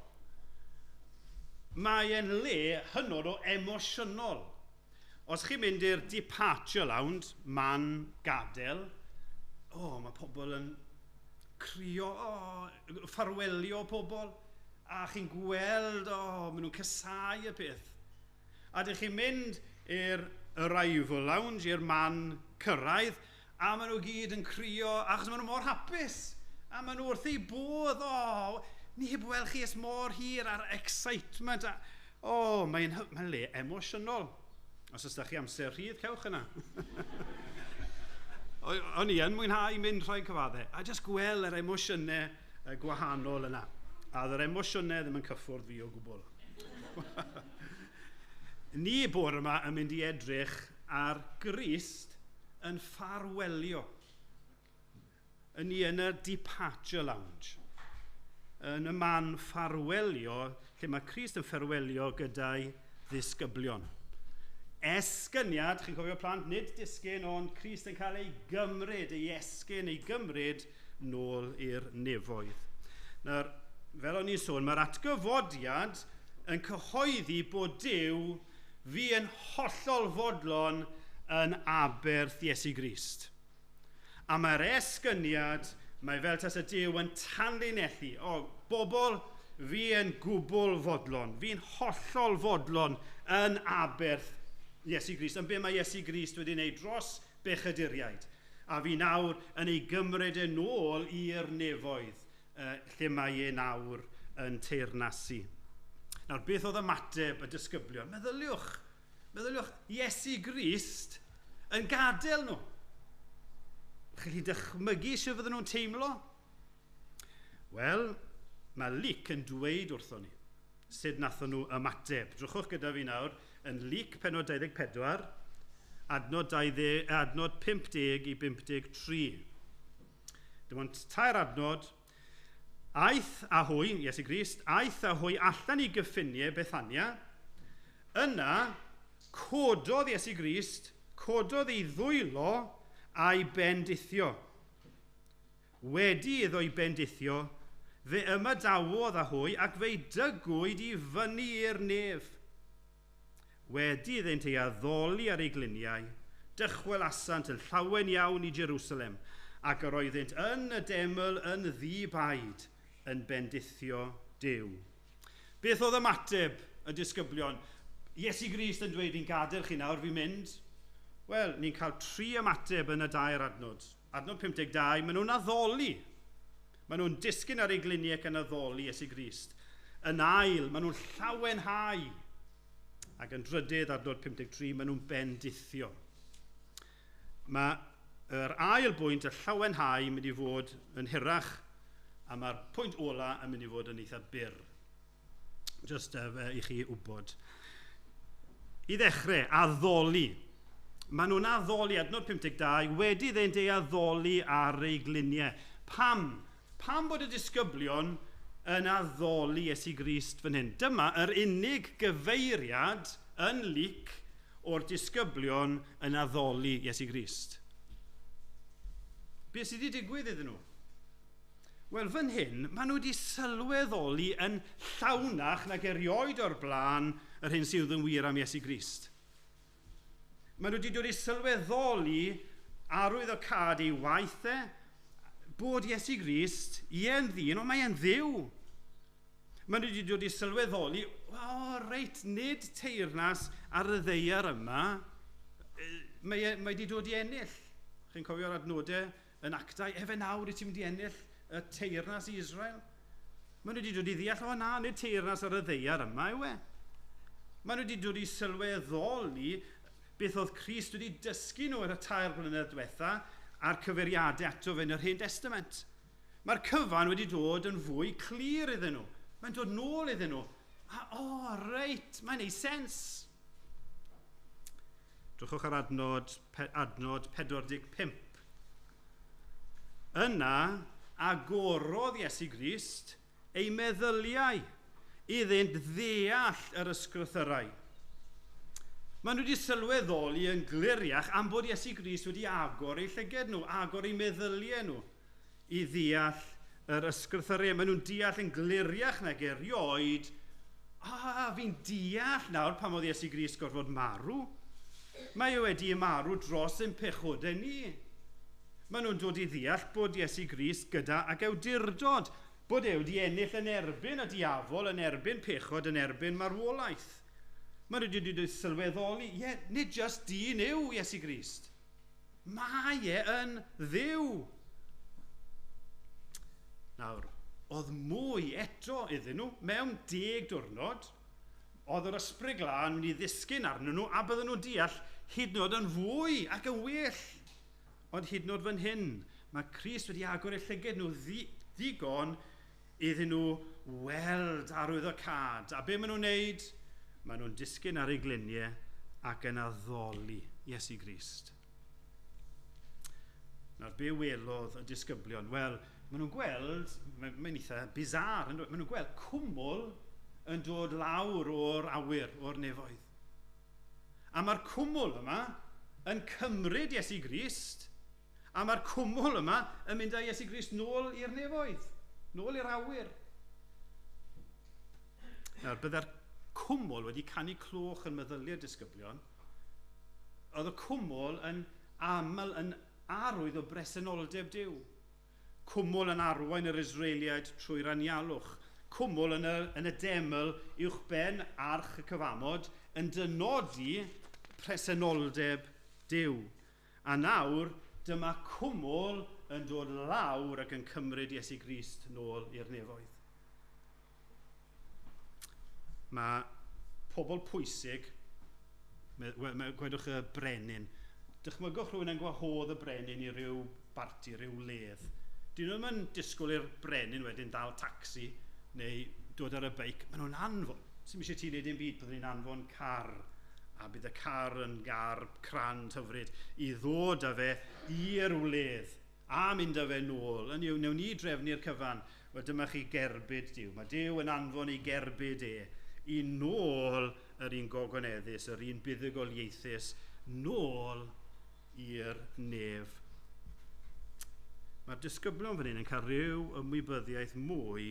Mae e'n le hynod o emosiynol. Os chi'n mynd i'r departure lounge, man gadael, mae pobl yn crio, ffarwelio pobl, a chi'n gweld, maen nhw'n casáu y peth. A dych chi'n mynd i'r arrival lounge, i'r man cyrraedd, a maen nhw gyd yn crio, achos maen nhw mor hapus. A maen nhw wrth eu bodd, ni heb weld chi ers mor hir a'r excitement. Mae'n le emosiynol. Os oes da chi amser rhydd, cewch yna. O'n i yn mwynhau mynd rhai cyfaddau, a jyst gweld yr emosiynau gwahanol yna. A yr emosiynau ddim yn cyffwrdd fi o gwbl. Ni bore yma yn mynd i edrych ar Grist yn ffarwelio. Yn ni yn y departure lounge. Yn y man ffarwelio, lle mae Crist yn ffarwelio gyda'i ddisgyblion. Esgyniad, chi'n cofio plant, nid disgyn, ond Crist yn cael ei gymryd, ei esgyn, ei gymryd nôl i'r nefoedd. Nawr, fel o'n i'n sôn, mae'r atgyfodiad yn cyhoeddi bod Duw fi yn hollol fodlon yn aberth Iesu Grist. A mae'r esgyniad, mae fel tas y Duw yn tanlinellu. Bobl, fi yn gwbl fodlon, fi'n hollol fodlon yn aberth Iesu Grist. Yn be mae Iesu Grist wedi wneud dros bechaduriaid. A fi nawr yn ei gymryd yn ôl i'r nefoedd, lle mae e nawr yn teyrnasu. Nawr, beth oedd ymateb y disgyblion? Meddyliwch, Iesu Grist yn gadael nhw. Chi'n gallu dychmygu sut fydden nhw'n teimlo? Wel, mae Luc yn dweud wrthon ni sut nathon nhw ymateb. Drychwch gyda fi nawr yn Luc pennod 24, adnod 50 i 53. Dim ond tair adnod. Aeth a hwy, Iesu Grist, aeth a hwy allan i gyffiniau Bethania. Yna, cododd Iesu Grist, cododd ei ddwylo a'i bendithio. Wedi iddo'i bendithio, fe ymadawodd â hwy ac fe'i dygwyd i fyny i'r nef. Wedi iddynt ei addoli ar ei gliniau, dychwelasant yn llawen iawn i Jerusalem, ac yr oeddynt yn y deml yn ddi-baid yn bendithio Duw. Beth oedd ymateb y disgyblion? Iesu Grist yn dweud, ni'n gadael chi nawr, fi'n mynd. Wel, ni'n cael tri ymateb yn y dair adnod. Adnod 52, maen nhw'n addoli. Maen nhw'n disgyn ar eu gliniau ac yn addoli Iesu Grist. Yn ail, maen nhw'n llawenhau. Ac yn drydydd, adnod 53, maen nhw'n bendithio. Mae yr ail bwynt, y llawenhau, yn mynd i fod yn hirach, a mae'r pwynt ola yn mynd i fod yn eitha byr. Just i chi wybod. I ddechrau, addoli. Maen nhw'n addoli, adnod 52, wedi iddynt ei addoli ar ei gliniau. Pam? Pam bod y disgyblion yn addoli Iesu Grist fan hyn? Dyma yr unig gyfeiriad yn Luc o'r disgyblion yn addoli Iesu Grist. Be sydd wedi digwydd iddyn nhw? Wel, fan hyn, maen nhw wedi sylweddoli yn llawnach nag erioed o'r blaen yr hyn sydd yn wir am Iesu Grist. Maen nhw wedi dod i sylweddoli arwyddocâd ei waith e, bod Iesu Grist, ie'n ddyn, ond mae e'n ddiw. Maen nhw wedi dod i sylweddoli, reit, nid teyrnas ar y ddaear yma, mae wedi dod i ennill. Chi'n cofio'r adnodau yn Actau, efe nawr i ti'n mynd i ennill y teyrnas i Israel. Maen nhw wedi dod i ddeall, na, nid teyrnas ar y ddaear yma yw e. Maen nhw wedi dod i sylweddoli beth oedd Crist wedi dysgu nhw yn y 3 blynedd diwetha a'r cyfeiriadau ato fe yn yr Hen Testament. Mae'r cyfan wedi dod yn fwy clir iddyn nhw. Mae'n dod nôl iddyn nhw. A, reit, mae'n neud sens. Drychwch ar adnod 45. Yna, agorodd Iesu Grist ei meddyliau iddynt ddeall yr ysgrythyrau. Maen nhw wedi sylweddoli yn gliriach am bod Iesu Grist wedi agor eu llyged nhw, agor eu meddyliau nhw, i ddeall yr ysgrythyrau. Maen nhw'n deall yn gliriach nag erioed. A, fi'n deall nawr pam oedd Iesu Grist gorfod marw. Mae e wedi marw dros ein pechodau ni. Maen nhw'n dod i ddeall bod Iesu Grist gyda ac awdurdod, bod e wedi ennill yn erbyn y diafol, yn erbyn pechod, yn erbyn marwolaeth. Maen nhw wedi dod i sylweddoli, ie, nid just dyn yw Iesu Grist. Mae e yn Dduw. Nawr, oedd mwy eto iddyn nhw mewn 10 diwrnod. Oedd yr Ysbryd Glân mynd i ddisgyn arnyn nhw a bydden nhw'n deall hyd yn oed yn fwy ac yn well. Ond hyd yn oed fan hyn, mae Crist wedi agor eu llygad nhw ddigon iddyn nhw weld arwyddocâd. A be maen nhw'n wneud? Maen nhw'n disgyn ar eu gliniau ac yn addoli Iesu Grist. Nawr, be welodd y disgyblion? Wel, maen nhw'n gweld, mae'n eitha bizarre, maen nhw'n gweld cwmwl yn dod lawr o'r awyr, o'r nefoedd. A mae'r cwmwl yma yn cymryd Iesu Grist, a mae'r cwmwl yma yn mynd â Iesu Grist nôl i'r nefoedd, nôl i'r awyr. Nawr, byddai'r cwmwl wedi canu cloch yn meddyliau'r disgyblion. Oedd y cwmwl yn aml yn arwydd o bresenoldeb Duw. Cwmwl yn arwain yr Israeliaid trwy'r anialwch. Cwmwl yn y deml uwchben arch y cyfamod yn dynodi presenoldeb Duw. A nawr, dyma cwmwl yn dod lawr ac yn cymryd Iesu Grist nôl i'r nefoedd. Mae pobl pwysig, gwedwch y brenin, dychmygwch rhywun yn gwahodd y brenin i ryw barti, ryw wledd. Dyn nhw ddim yn disgwyl i'r brenin wedyn dal tacsi neu dod ar y beic. Maen nhw'n anfon. Sy'm eisiau ti wneud dim byd, byddwn ni'n anfon car. A bydd y car yn gar crand hyfryd i ddod â fe i'r wledd a mynd â fe nôl. Yn yw, wnewn ni drefnu'r cyfan. Wel, dyma chi gerbyd Duw. Mae Duw yn anfon ei gerbyd e i nôl yr un gogoneddus, yr un buddugoliaethus, nôl i'r nef. Mae'r disgyblion fan hyn yn cael rhyw ymwybyddiaeth mwy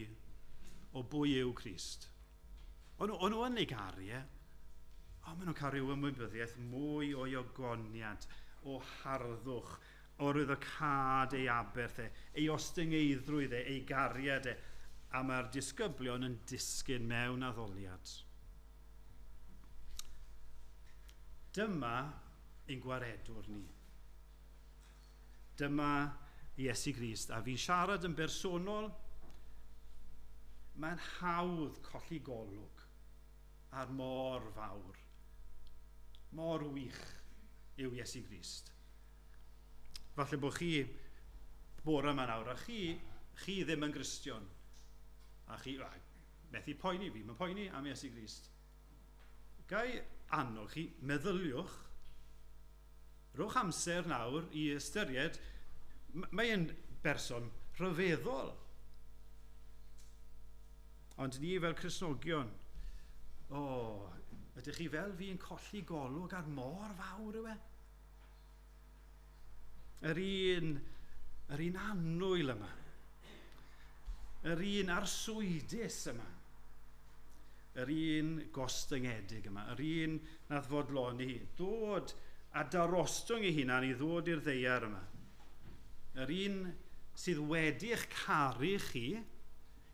o bwy yw Crist. O'n nhw yn ei garu e, ond maen nhw'n cael rhyw ymwybyddiaeth mwy o'i ogoniant, o harddwch, o arwyddocâd ei aberth e, ei ostyngeiddrwydd e, ei gariad e, a mae'r disgyblion yn disgyn mewn addoliad. Dyma ein gwaredwr ni. Dyma Iesu Grist, a fi'n siarad yn bersonol, mae'n hawdd colli golwg ar mor fawr, mor wych yw Iesu Grist. Falle bod chi bore yma nawr, a chi ddim yn Gristion, a chi, methu poeni fi, mae'n poeni am Iesu Grist. Gai annog chi, meddyliwch, rhowch amser nawr i ystyried, mae'n berson rhyfeddol. Ond ni fel Cristnogion, ydych chi fel fi yn colli golwg ar mor fawr yw e? Yr un annwyl yma, yr un arswydus yma, yr un gostyngedig yma, yr un nath fodloni dod a darostwng ei hunan i ddod i'r ddaear yma. Yr un sydd wedi eich caru chi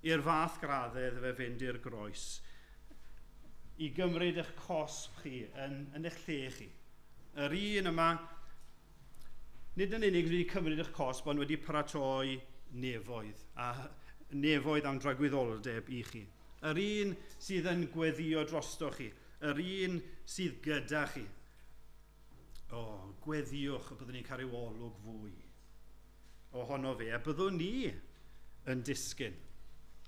i'r fath graddau iddo fe fynd i'r groes, i gymryd eich cosb chi yn eich lle chi. Yr un yma, nid yn unig wedi cymryd eich cosb, ond wedi paratoi nefoedd, a nefoedd am dragwyddoldeb i chi. Yr un sydd yn gweddio drosto chi, yr un sydd gyda chi. O, gweddiwch y byddwn ni'n cael rhyw olwg fwy ohono fe, a byddwn ni yn disgyn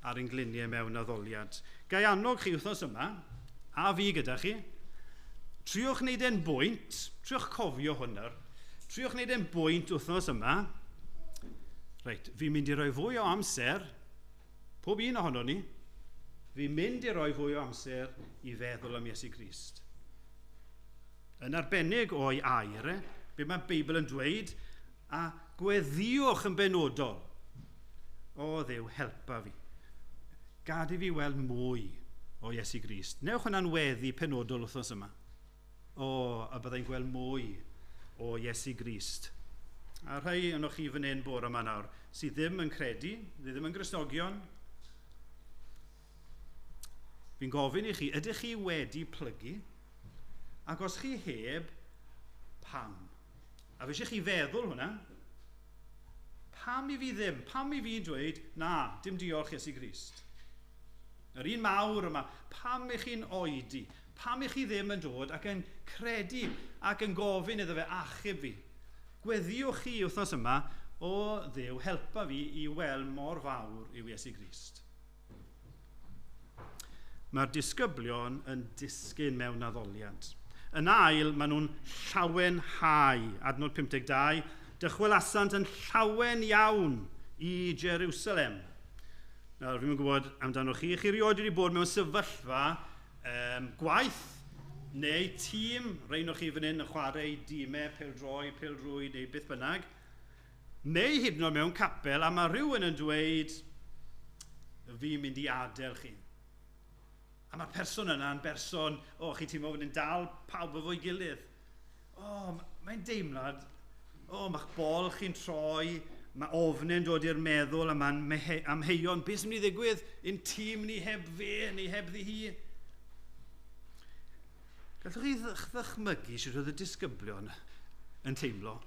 ar ein gliniau mewn addoliad. Gai annog chi wythnos yma, a fi gyda chi, triwch wneud e'n bwynt, triwch cofio hwnna, triwch wneud e'n bwynt wythnos yma. Reit, fi'n mynd i roi fwy o amser, pob un ohono ni, fi'n mynd i roi fwy o amser i feddwl am Iesu Grist. Yn arbennig o'i air, be mae'r Beibl yn dweud, a gweddiwch yn benodol. O Dduw, helpa fi. Gad i fi weld mwy o Iesu Grist. Newch hwnna'n weddi penodol wythnos yma. O, a byddai'n gweld mwy o Iesu Grist. A rhai ohonoch chi fan hyn bore yma nawr, sydd ddim yn credu, ddim yn Gristnogion, fi'n gofyn i chi, ydych chi wedi plygu? Ac os chi heb, pam? A fi eisiau chi feddwl hwnna. Pam i fi ddim? Pam i fi dweud, na, dim diolch Iesu Grist? Yr un mawr yma, pam i chi'n oedi? Pam i chi ddim yn dod ac yn credu ac yn gofyn iddo fe achub fi? Gweddiwch chi wythnos yma, o Dduw, helpa fi i weld mor fawr yw Iesu Grist. Mae'r disgyblion yn disgyn mewn addoliant. Yn ail, maen nhw'n llawenhau. Adnod 52, dychwelasant yn llawen iawn i Jerusalem. Nawr, fi'n gwybod amdano chi. Chi rioed wedi bod mewn sefyllfa gwaith neu tîm, rhai ohonoch chi fan hyn yn chwarae dimau, pêl-droed, pêl-rwyd neu beth bynnag, neu hyd yn oed mewn capel, a mae rhywun yn dweud, fi'n mynd i adael chi. A mae'r person yna yn berson, o, chi teimlo fod yn dal pawb efo'i gilydd. O, mae'n deimlad, o, mae'ch bol chi'n troi, mae ofnau'n dod i'r meddwl a mae'n amheuon, beth sy'n mynd i ddigwydd i'n tîm ni heb fe neu heb ddi hi? Gallwch chi ddychmygu sut oedd y disgyblion yn teimlo?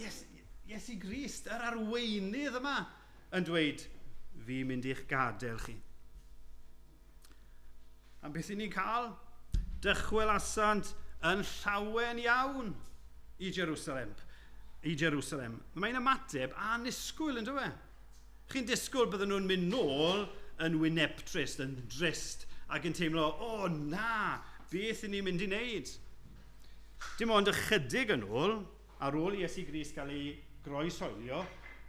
Yes, Iesu Grist, yr arweinydd yma, yn dweud, fi'n mynd i'ch gadael chi. A beth i ni'n cael? Dychwelasant yn llawen iawn i Jerusalem. I Jerusalem. Mae'n ymateb annisgwyl, yn dweud? Chi'n disgwyl bydden nhw'n mynd nôl yn wynebtrist, yn drist, ac yn teimlo, o na, beth i ni'n mynd i wneud? Dim ond ychydig yn ôl, ar ôl i Iesu Grist gael ei groeshoelio,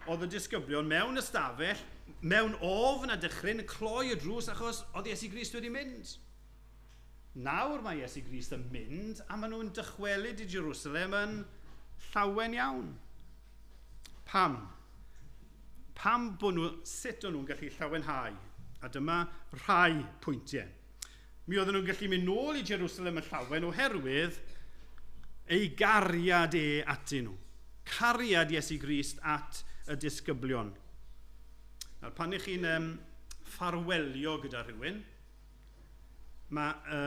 oedd y disgyblion mewn ystafell, mewn ofn a dychryn, cloi y drws achos oedd Iesu Grist wedi mynd. Nawr mae Iesu Grist yn mynd a maen nhw'n dychwelyd i Jerusalem yn llawen iawn. Pam? Pam bod nhw, sut o'n nhw'n gallu llawenhau? A dyma rhai pwyntiau. Mi oedden nhw'n gallu mynd nôl i Jerusalem yn llawen oherwydd ei gariad e atyn nhw. Cariad Iesu Grist at y disgyblion. Nawr, pan ych chi'n ffarwelio gyda rhywun, mae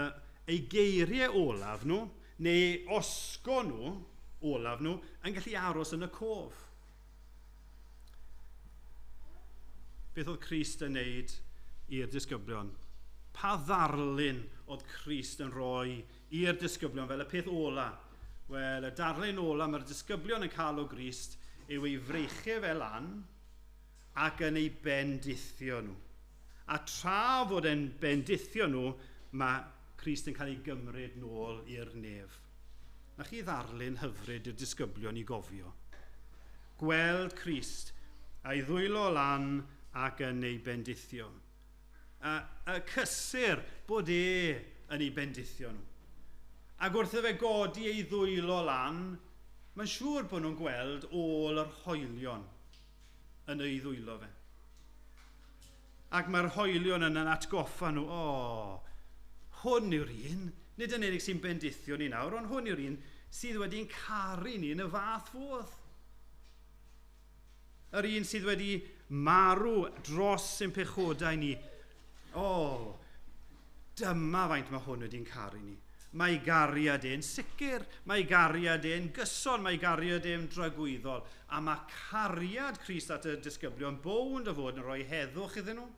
ei geiriau olaf nhw, neu osgo nhw, olaf nhw, yn gallu aros yn y cof. Beth oedd Crist yn wneud i'r disgyblion? Pa ddarlun oedd Crist yn rhoi i'r disgyblion fel y peth ola? Wel, y darlun ola mae'r disgyblion yn cael o Grist yw ei freichiau fel lan ac yn ei bendithio nhw. A tra fod e'n bendithio nhw, mae Crist yn cael ei gymryd nôl i'r nef. Na chi ddarlun hyfryd i'r disgyblion i gofio. Gweld Crist a'i ddwylo lan ac yn ei bendithio. A cysur bod e yn ei bendithio nhw. Ac wrth iddo fe godi ei ddwylo lan, mae'n siŵr bod nhw'n gweld ôl yr hoelion yn ei ddwylo fe. Ac mae'r hoelion yna'n atgoffa nhw, o, hwn yw'r un, nid yn unig sy'n bendithio ni nawr, ond hwn yw'r un sydd wedi'n caru ni yn y fath fodd. Yr un sydd wedi marw dros ein pechodau ni. O, dyma faint mae hwn wedi'n caru ni. Mae gariad e'n sicr, mae gariad e'n gyson, mae gariad e'n dragwyddol. A mae cariad Crist at y disgyblion bownd o fod yn rhoi heddwch iddyn nhw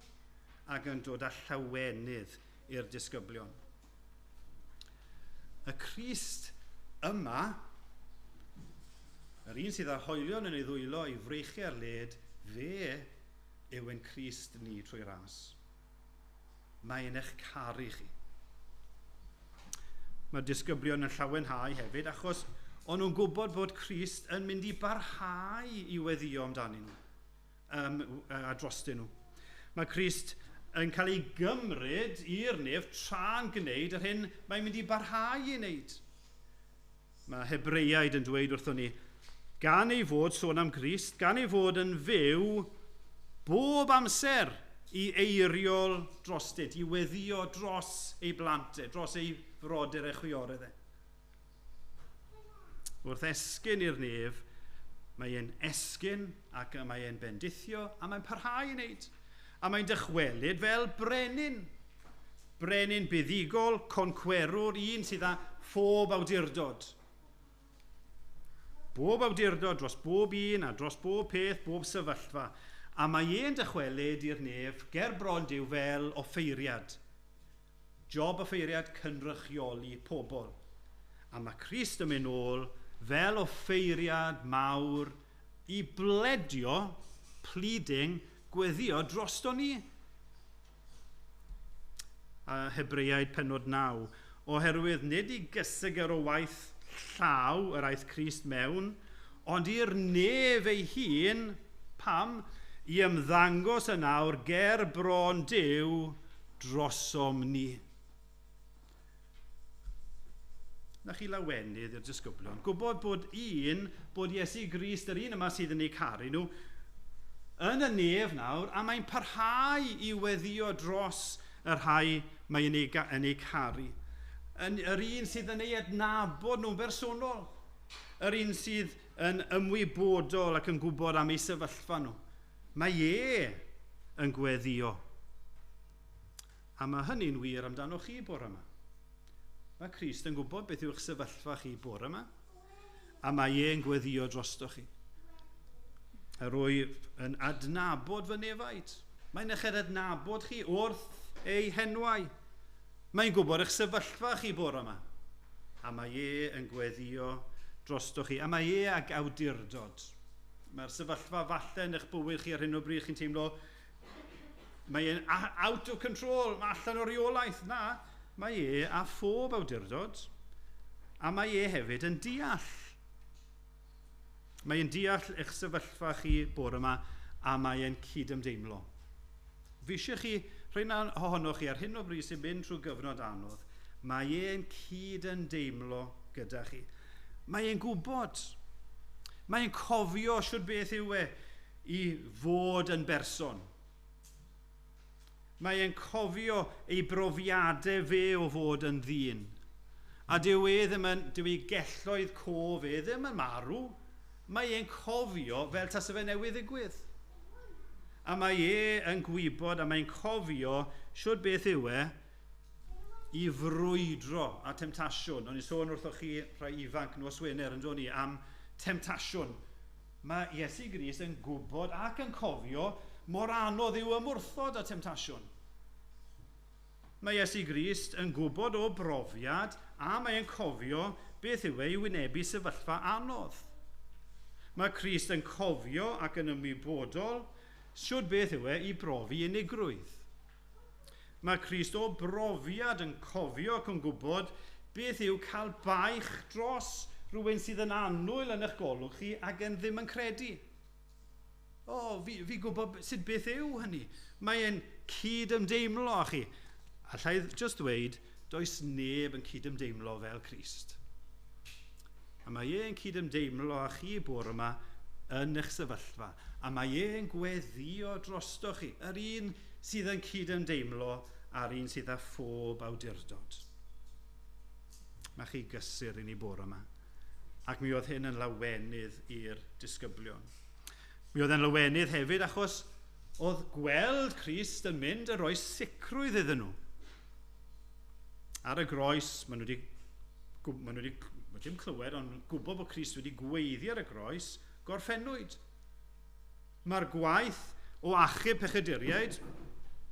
ac yn dod â llawenydd i'r disgyblion. Y Crist yma, yr un sydd â hoelion yn ei ddwylo i freichiau ar led, fe yw ein Crist ni trwy ras. Mae'n eich caru chi. Mae'r disgyblion yn llawenhau hefyd, achos o'n nhw'n gwybod bod Crist yn mynd i barhau i weddïo amdanyn nhw, a drostyn nhw. Mae Crist yn cael ei gymryd i'r nef tra'n gwneud yr hyn mae'n mynd i barhau i wneud. Mae Hebreiaid yn dweud wrthon ni, gan ei fod, sôn am Grist, gan ei fod yn fyw Bob amser i eiriol drostynt, i weddio dros ei blant e, dros ei frodyr ei chwiorydd e. Wrth esgyn i'r nef, mae e'n esgyn ac mae e'n bendithio a mae'n parhau i wneud. A mae'n dychwelyd fel brenin. Brenin buddugol, concwerwr, un sydd â phob awdurdod. Bob awdurdod dros bob un a dros bob peth, bob sefyllfa. A mae e'n dychwelyd i'r nef ger bron Duw fel offeiriad. Job offeiriad cynrychioli pobl. A mae Crist yn mynd nôl fel offeiriad mawr i bledio, pleading, gweddio drosto ni. A Hebreaid penod 9. Oherwydd nid i gysegr o waith llaw yr aeth Crist mewn, ond i'r nef ei hun, pam? I ymddangos yn awr ger bron Duw drosom ni. Na chi lawenydd i'r disgyblion. Gwybod bod un, bod Iesu Grist, yr un yma sydd yn eu caru nhw, yn y nef nawr, a mae'n parhau i weddio dros y rhai mae yn ei caru. Yr un sydd yn ei adnabod nhw'n bersonol. Yr un sydd yn ymwybodol ac yn gwybod am ei sefyllfa nhw. Mae e yn gweddio. A mae hynny'n wir amdano chi bore yma. Mae Crist yn gwybod beth yw'ch sefyllfa chi bore yma, a mae e'n gweddio drosto chi. Yr wyf yn adnabod fy nefaid. Mae'n eich adnabod chi wrth ei henwau. Mae'n gwybod eich sefyllfa chi bore yma. A mae e yn gweddio drosto chi. A mae e ag awdurdod. Mae'r sefyllfa falle yn eich bywyd chi ar hyn o bryd chi'n teimlo mae e'n out of control, mae allan o reolaeth. Na, mae e a phob awdurdod, a mae e hefyd yn deall. Mae e'n deall eich sefyllfa chi bore yma, a mae e'n cydymdeimlo. Fi eisiau chi, rhai ohonoch chi ar hyn o bryd sy'n mynd trwy gyfnod anodd, mae e'n cydymdeimlo gyda chi. Mae e'n gwybod. Mae e'n cofio shwt beth yw e i fod yn berson. Mae e'n cofio ei brofiadau fe o fod yn ddyn. A dyw e ddim yn, dyw ei gelloedd cof e ddim yn marw. Mae e'n cofio fel tase fe newydd ddigwydd. A mae e yn gwybod a mae'n cofio shwt beth yw e i frwydro a temtasiwn. O'n i'n sôn wrthoch chi rhai ifanc nos Wener yn dod ni am temtasiwn. Mae Iesu Grist yn gwybod ac yn cofio mor anodd yw ymwrthod â temtasiwn. Mae Iesu Grist yn gwybod o brofiad a mae'n cofio beth yw ei wynebu sefyllfa anodd. Mae Crist yn cofio ac yn ymwybodol shwt beth yw e i brofi unigrwydd. Mae Crist o brofiad yn cofio ac yn gwybod beth yw cael baich dros rhywun sydd yn annwyl yn eich golwg chi ac yn ddim yn credu. O, fi gwybod sut beth yw hynny. Mae'n cydymdeimlo â chi. Alla i just dweud, does neb yn cydymdeimlo fel Crist. A mae e'n cydymdeimlo â chi bore yma yn eich sefyllfa. A mae e'n gweddio drosto chi. Yr un sydd yn cydymdeimlo a'r un sydd â phob awdurdod. Mae chi gysur i ni bore yma. Ac mi oedd hyn yn lawenydd i'r disgyblion. Mi oedd e'n lawenydd hefyd achos oedd gweld Crist yn mynd yn rhoi sicrwydd iddyn nhw. Ar y groes, maen nhw wedi, dim clywed, ond gwybod bod Crist wedi gweiddi ar y groes, gorffennwyd. Mae'r gwaith o achub pechaduriaid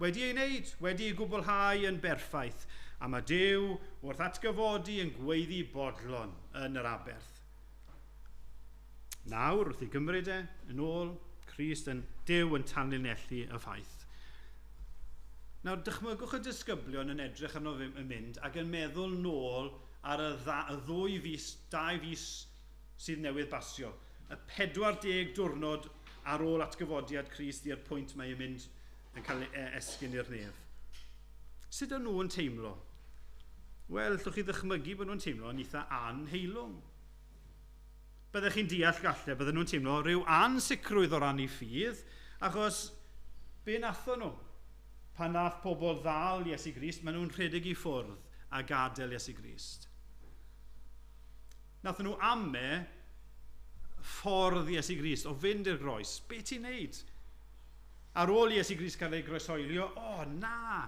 wedi ei wneud, wedi ei gwblhau yn berffaith. A mae Duw wrth atgyfodi yn gweiddi bodlon yn yr aberth. Nawr, wrth i gymryd e, yn ôl, Crist yn Duw yn tanlinellu y ffaith. Nawr, dychmygwch y disgyblion yn edrych arno fe yn mynd ac yn meddwl nôl ar y 2 fis, 2 fis sydd newydd basio. Y 40 diwrnod ar ôl atgyfodiad Crist i'r pwynt mae e'n mynd yn cael ei esgyn i'r nef. Sut o'n nhw yn teimlo? Wel, allwch chi ddychmygu bod nhw'n teimlo yn eitha anheilwng. Byddech chi'n deall galle, bydden nhw'n teimlo rhyw ansicrwydd o ran eu ffydd, achos Be nathon nhw? Pan nath pobl ddal Iesu Grist, maen nhw'n rhedeg i ffwrdd a gadael Iesu Grist. Nathon nhw ame ffordd Iesu Grist o fynd i'r groes. Be ti'n neud? Ar ôl Iesu Grist cael ei groeshoelio, o na!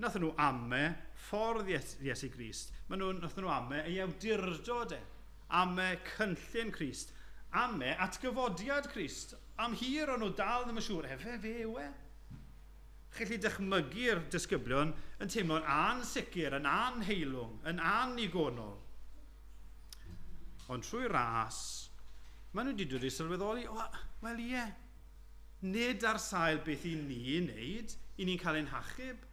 Nathon nhw ame ffordd Iesu Grist. Nathon nhw ame ei awdurdod e. Ame cynllun Crist. Ame atgyfodiad Crist. Am hir o'n nhw dal ddim yn siŵr, efe fe yw e? Chi'n gallu dychmygu'r disgyblion yn teimlo'n ansicr, yn anheilwng, yn annigonol. Ond trwy ras, maen nhw wedi dod i sylweddoli, wel ie, nid ar sail beth i ni wneud, i ni'n cael ein hachub,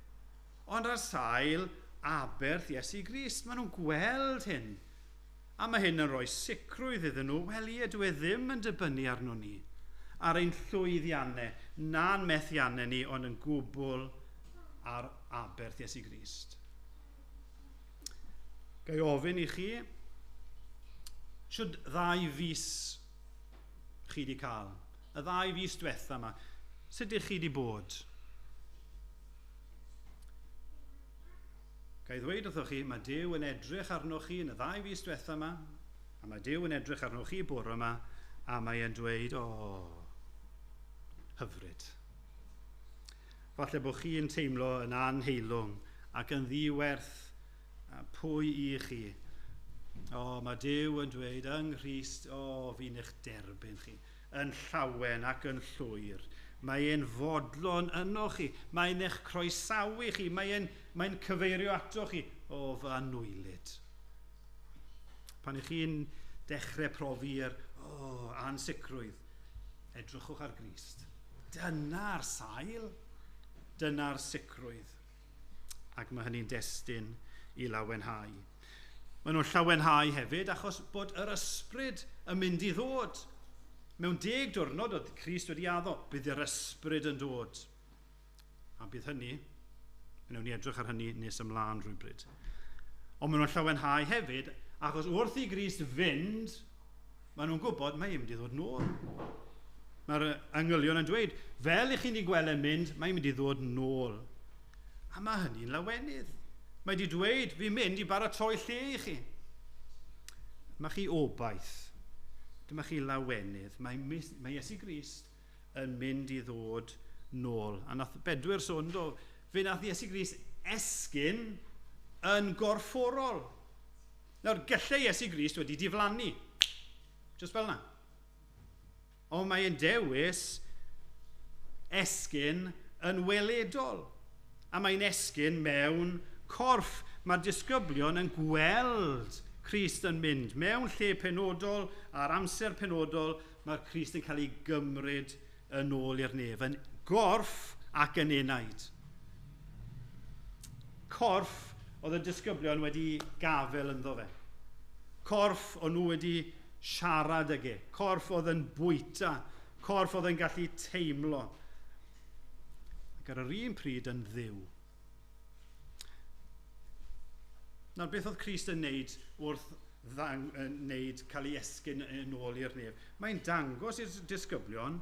ond ar sail aberth Iesu Grist. Maen nhw'n gweld hyn. A mae hyn yn rhoi sicrwydd iddyn nhw, wel ie, dwi ddim yn dibynnu arno ni, ar ein llwyddiannau, na'n methiannau ni, ond yn gwbl ar aberth Iesu Grist. Ga i ofyn i chi, shwd 2 fis chi wedi cael? Y 2 fis diwetha yma, sut ydych chi wedi bod? Ga i ddweud wrthoch chi, mae Duw yn edrych arnoch chi yn y 2 fis diwetha yma, a mae Duw yn edrych arnoch chi bore yma, a mae e'n dweud, o, hyfryd. Falle bod chi'n teimlo yn anheilwng ac yn ddiwerth pwy i chi. O, mae Duw yn dweud yng Nghrist, o, fi'n eich derbyn chi, yn llawen ac yn llwyr. Mae e'n fodlon yno chi, mae'n eich croesawu chi, mae'n cyfeirio ato chi, o, fy anwylyd. Pan ych chi'n dechrau profi'r ansicrwydd, edrychwch ar Grist. Dyna'r sail, dyna'r sicrwydd. Ac mae hynny'n destun i lawenhau. Maen nhw'n llawenhau hefyd achos bod yr ysbryd yn mynd i ddod. Mewn 10 diwrnod oedd Crist wedi addo, bydd yr ysbryd yn dod. A bydd hynny, wnawn ni edrych ar hynny nes ymlaen rhywbryd. Ond maen nhw'n llawenhau hefyd achos wrth i Grist fynd, maen nhw'n gwybod mae e'n mynd i ddod nôl. Mae'r angylion yn dweud, fel i chi'n ei gweld yn mynd, mae'n mynd i ddod nôl. A mae hynny'n lawenydd. Mae wedi dweud, fi'n mynd i baratoi lle i chi. Dyma chi obaith. Dyma chi lawenydd. Mae Iesu Grist yn mynd i ddod nôl. A nath Bedwyr sôn, do, fe nath Iesu Grist esgyn yn gorfforol. Nawr, gallai Iesu Grist wedi diflannu. Just fel yna. Ond mae'n dewis esgyn yn weledol. A mae'n esgyn mewn corff. Mae'r disgyblion yn gweld Crist yn mynd. Mewn lle penodol, ar amser penodol, mae'r Crist yn cael ei gymryd yn ôl i'r nef. Yn gorff ac yn enaid. Corff oedd y disgyblion wedi gafel ynddo fe. Corff o'n nhw wedi siarad ag e. Corff oedd yn bwyta. Corff oedd yn gallu teimlo. Ac ar yr un pryd yn Dduw. Nawr, beth oedd Crist yn wneud wrth cael ei esgyn yn ôl i'r nef? Mae'n dangos i'r disgyblion,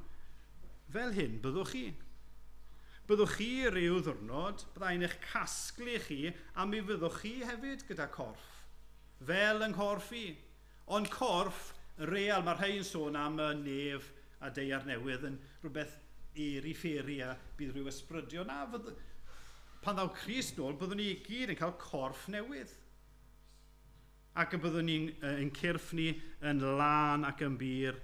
fel hyn byddwch chi. Byddwch chi rhyw ddiwrnod, byddai'n eich casglu chi, a mi fyddwch chi hefyd gyda corff. Fel yng nghorff i. Ond corff real, mae rhai yn sôn am y nef a daear newydd yn rhywbeth airy-fairy a bydd rhyw ysbrydion. Na, pan ddaw Crist nôl, byddwn ni gyd yn cael corff newydd. Ac y byddwn ni'n yn cyrff ni yn lân ac yn bur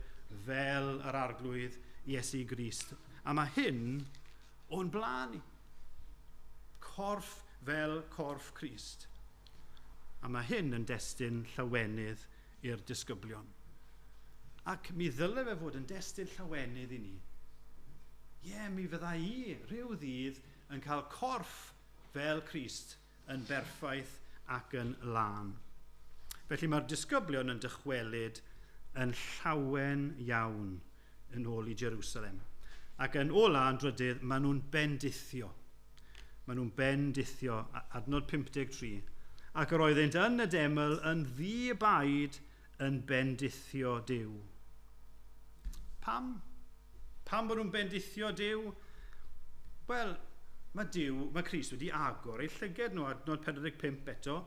fel yr Arglwydd Iesu Grist. A mae hyn o'n blaen ni. Corff fel corff Crist. A mae hyn yn destun llawenydd i'r disgyblion. Ac mi ddyle fe fod yn destun llawenydd i ni. Ie, mi fydda i rhyw ddydd yn cael corff fel Crist yn berffaith ac yn lân. Felly mae'r disgyblion yn dychwelyd yn llawen iawn yn ôl i Jerusalem. Ac yn ola, yn drydydd, maen nhw'n bendithio. Maen nhw'n bendithio, adnod 53. Ac yr oeddynt yn y deml yn ddi-baid yn bendithio Duw. Pam? Pam bod nhw'n bendithio Duw? Wel, mae Duw, mae Crist wedi agor eu llyged nhw, adnod 45 eto,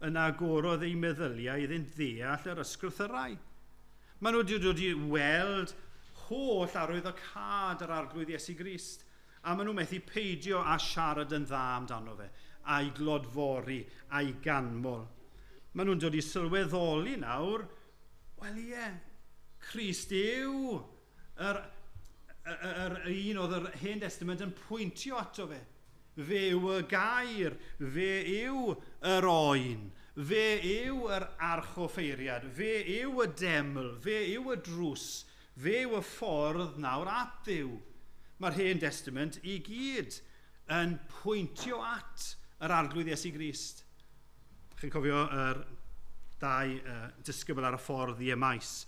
yn agorodd eu meddyliau iddynt ddeall yr ysgrythyrau. Maen nhw wedi dod i weld holl arwyddocâd yr Arglwydd Iesu Grist, a maen nhw methu peidio â siarad yn dda amdano fe, a'i glodfori, a'i ganmol. Maen nhw'n dod i sylweddoli nawr, wel ie, Crist yw yr un oedd yr Hen Testament yn pwyntio ato fe. Fe yw y gair, fe yw yr oen, fe yw yr archoffeiriad, fe yw y deml, fe yw y drws, fe yw y ffordd nawr at Dduw. Mae'r Hen Testament i gyd yn pwyntio at yr Arglwydd Iesu Grist. Chi'n cofio yr dau disgybl ar y ffordd i Emaus.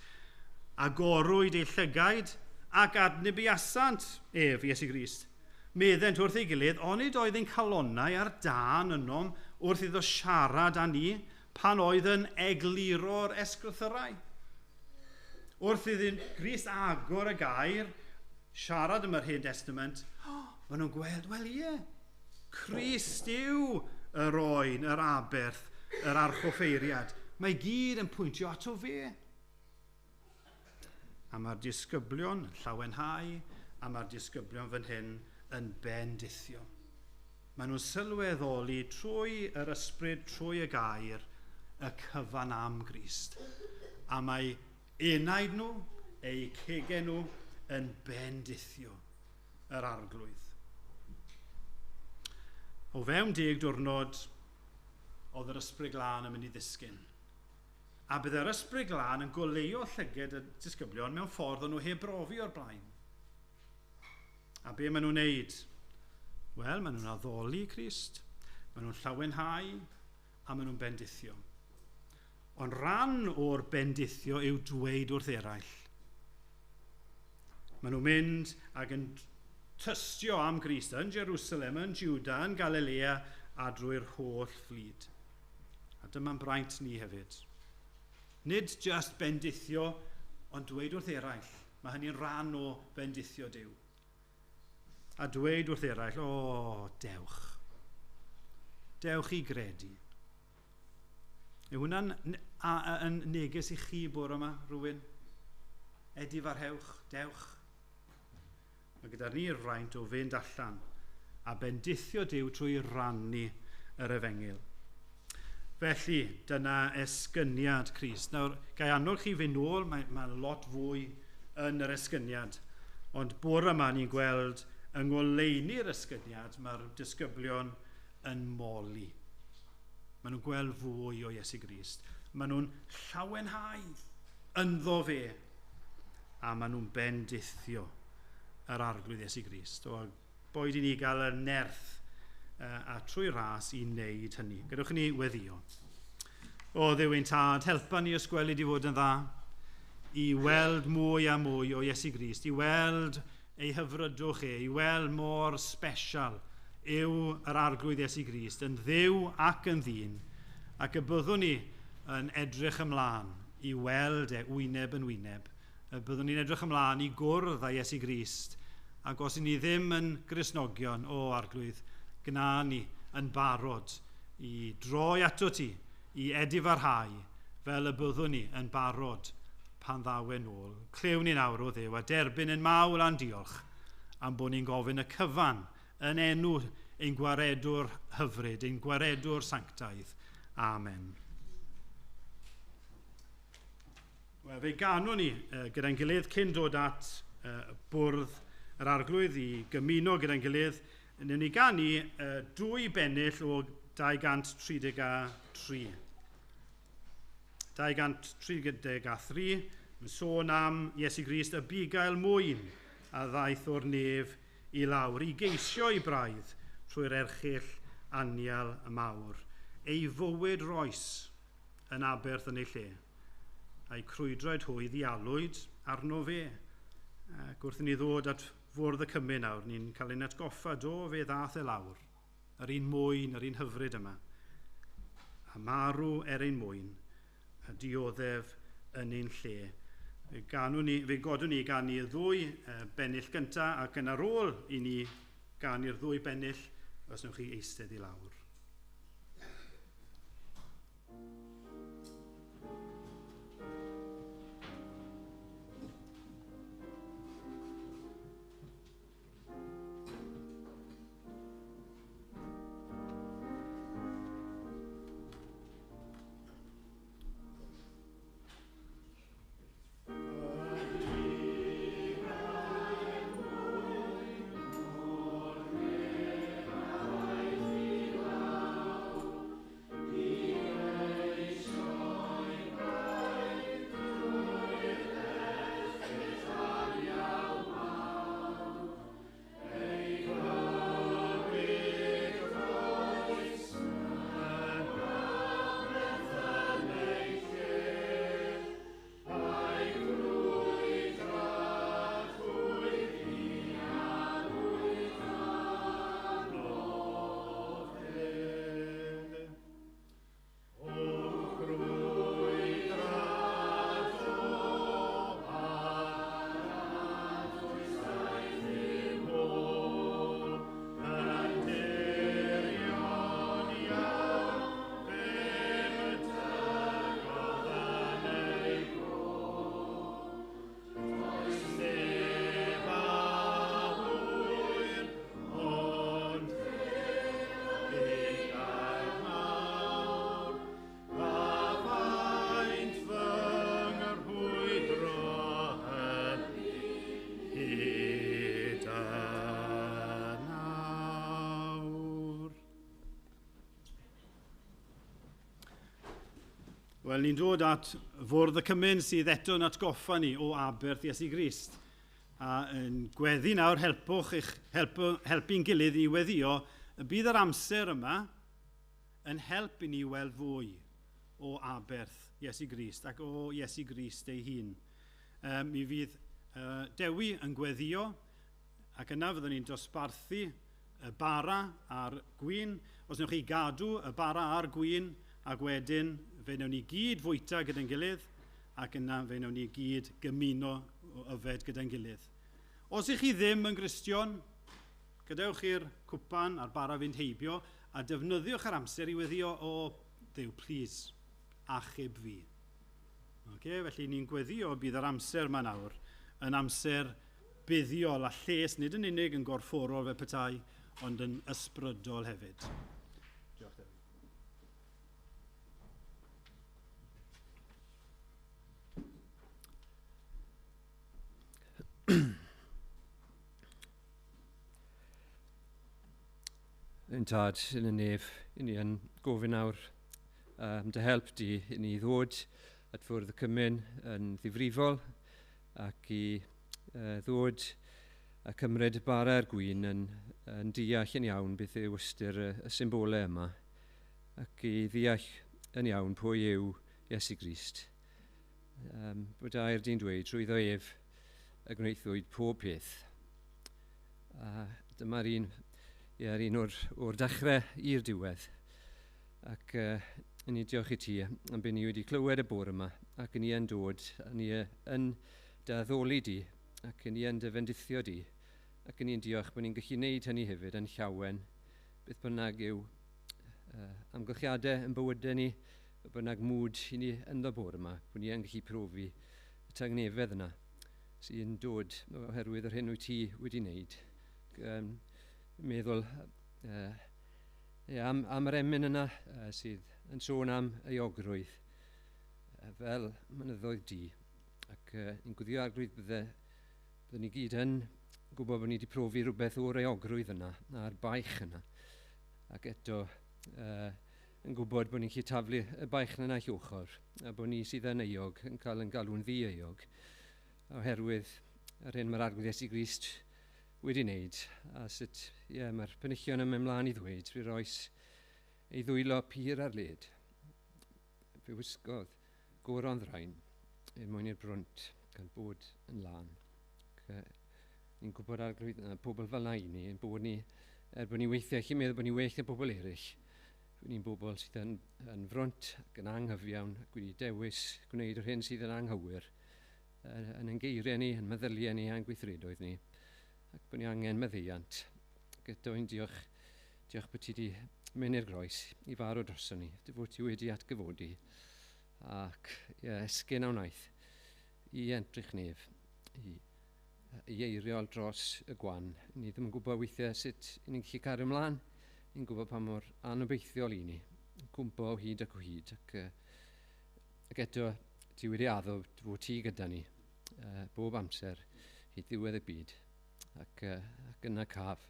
Agorwyd eu llygaid ac adnabuasant ef, Iesu Grist. Meddent wrth ei gilydd, onid oedd ein calonnau ar dân ynom wrth iddo siarad â ni pan oedd yn egluro'r ysgrythyrau. Wrth iddyn Grist agor y gair, siarad am yr Hen Testament, maen nhw'n gweld, wel ie, Crist yw yr oen, yr aberth, yr archoffeiriad. Mae gyd yn pwyntio ato fe. A mae'r disgyblion yn llawenhau, a mae'r disgyblion fan hyn yn bendithio. Maen nhw'n sylweddoli trwy yr ysbryd, trwy y gair, y cyfan am Grist. A mae enaid nhw, eu cegau nhw, yn bendithio yr Arglwydd. O fewn 10 diwrnod, oedd yr Ysbryd Glân yn mynd i ddisgyn. A byddai'r Ysbryd Glân yn goleuo llyged y disgyblion mewn ffordd o'n nhw heb brofi o'r blaen. A be maen nhw'n neud? Wel, maen nhw'n addoli Crist, maen nhw'n llawenhau, a maen nhw'n bendithio. Ond rhan o'r bendithio yw dweud wrth eraill. Maen nhw'n mynd ac yn tystio am Grist yn Jerusalem, yn Juda, yn Galilea a drwy'r holl fyd. A dyma'n braint ni hefyd. Nid just bendithio, ond dweud wrth eraill. Mae hynny'n rhan o bendithio Duw. A dweud wrth eraill, o, dewch. Dewch i gredu. Yw hwnna'n yn neges i chi bore yma, rhywun? Edifarhewch, dewch. Mae gyda ni'r fraint o fynd allan a bendithio Duw trwy rannu yr efengyl. Felly, dyna esgyniad Crist. Nawr, gai annog chi fynd nôl, mae lot fwy yn yr esgyniad. Ond bore yma ni'n gweld yng ngoleuni'r esgyniad, mae'r disgyblion yn moli. Maen nhw'n gweld fwy o Iesu Grist. Maen nhw'n llawenhau ynddo fe. A maen nhw'n bendithio yr Arglwydd Iesu Grist. O, boed i ni gael y nerth a trwy ras i wneud hynny. Gadewch i ni weddio. O Dduw ein Tad, helpa ni ysgwelyd i fod yn dda, i weld mwy a mwy o Iesu Grist, i weld ei hyfrydwch e, i weld mor special yw yr Arglwydd Iesu Grist, yn Dduw ac yn ddyn, ac y byddwn ni yn edrych ymlaen i weld e wyneb yn wyneb. Y byddwn ni'n edrych ymlaen i gwrdd â Iesu Grist, ac os i ni ddim yn Gristnogion, o Arglwydd, gna ni yn barod i droi ato ti, i edifarhau, fel y byddwn ni yn barod pan ddaw e nôl. Clywn ni nawr o Dduw a derbyn yn mawl a'n diolch am bod ni'n gofyn y cyfan yn enw ein gwaredwr hyfryd, ein gwaredwr sanctaidd. Amen. Wel, fe ganwn ni gyda'n gilydd cyn dod at bwrdd yr Arglwydd i gymuno gyda'n gilydd. Newn ni ganu 2 bennill o 233. 233, yn sôn am Iesu Grist, y bugail mwyn a ddaeth o'r nef i lawr, i geisio ei braidd trwy'r erchyll anial y mawr. Ei fywyd roes yn aberth yn ei lle, a'i crwydroed hwy ddialwyd arno fe. Ac wrth i ni ddod at fwrdd y cymun nawr, ni'n cael ein atgoffa, do fe ddaeth e lawr, yr un mwyn, yr un hyfryd yma, a marw er ein mwyn, a dioddef yn ein lle. Fe godwn ni gan i ddwy bennill gyntaf, ac yn ar ôl i ni ganu'r ddwy bennill os wnewch chi eistedd i lawr. Wel, ni'n dod at fwrdd y cymun sydd eto yn atgoffa ni o aberth Iesu Grist. A yn gweddi nawr, helpwch eich, helpu'n gilydd i weddio, y bydd yr amser yma yn help i ni weld fwy o aberth Iesu Grist ac o Iesu Grist ei hun. Mi fydd Dewi yn gweddio ac yna fyddwn ni'n dosbarthu y bara a'r gwin. Os wnewch chi gadw y bara a'r gwin ac wedyn fe wnawn ni gyd fwyta gyda'n gilydd ac yna fe wnawn ni gyd gymuno o yfed gyda'n gilydd. Os ych chi ddim yn Gristion, gadewch i'r cwpan a'r bara fynd heibio a defnyddiwch yr amser i weddio o Dduw, plîs, achub fi. Okay, felly ni'n gweddio bydd yr amser yma nawr yn amser buddiol a lles, nid yn unig yn gorfforol fel petai, ond yn ysbrydol hefyd. Diolch, Dewi. Yn tad yn y nef, i ni yn gofyn nawr am dy help di i ni ddod at fwrdd y cymun yn ddifrifol ac i ddod a cymryd bara a'r gwin yn deall yn iawn beth yw ystyr y symbolau yma ac i ddeall yn iawn pwy yw Iesu Grist. Bod air di'n dweud trwyddo ef y gwnaethwyd pob peth. A dyma'r un, ie, un o'r dechrau i'r diwedd. Ac ni diolch i ti am beth ni wedi clywed y bore yma ac ni yn dod, ni yn dy addoli di ac ni yn dy fendithio di ac ni'n diolch bod ni'n gallu gwneud hynny hefyd yn llawen beth bynnag yw amgylchiadau yn bywydau ni, beth bynnag mwd i ni ynddo bore yma, bod ni yn gallu profi y tangnefedd yna sy'n dod oherwydd yr hyn wyt ti wedi wneud. Meddwl am yr emyn yna sydd yn sôn am euogrwydd fel mynyddoedd du. Ac ni'n gwyddio Arglwydd bydde ni gyd yn gwybod bod ni wedi profi rhywbeth o'r euogrwydd yna a'r baich yna. Ac eto yn gwybod bod ni'n gallu taflu y baich yna i'ch ochr a bod ni sydd yn euog yn cael yn galw'n ddi-euog oherwydd yr hyn mae'r Arglwydd Iesu Grist wedi wneud a sut mae'r penillion yn mynd mlaen i ddweud trwy roes ei ddwylo pur ar led. Fe wisgodd goron ddrain er mwyn i'r brwnt gan bod yn lân. Ni'n gwybod Arglwydd pobl fel na i ni, yn bod ni, er bod ni weithiau, chi'n meddwl bod ni well na bobl eraill, ni'n bobl sydd yn frwnt ac yn anghyfiawn ac wedi dewis gwneud yr hyn sydd yn anghywir yn ein geiriau ni, yn meddyliau ni a'n gweithredoedd ni, ac bod ni angen maddeuant, Ac eto i'n diolch, diolch bod ti wedi mynd i'r groes i farw droson ni, dy fod ti wedi atgyfodi ac ie, esgyn a wnaeth i entrych nef, i eiriol dros y gwan. Ni ddim yn gwybod weithiau sut ni'n gallu cario ymlaen, ni'n gwybod pa mor anobeithiol i ni, cwmpo o hyd ac o hyd. Ac eto, ti wedi addo fod ti gyda ni bob amser hyd ddiwedd y byd. Ac yna caf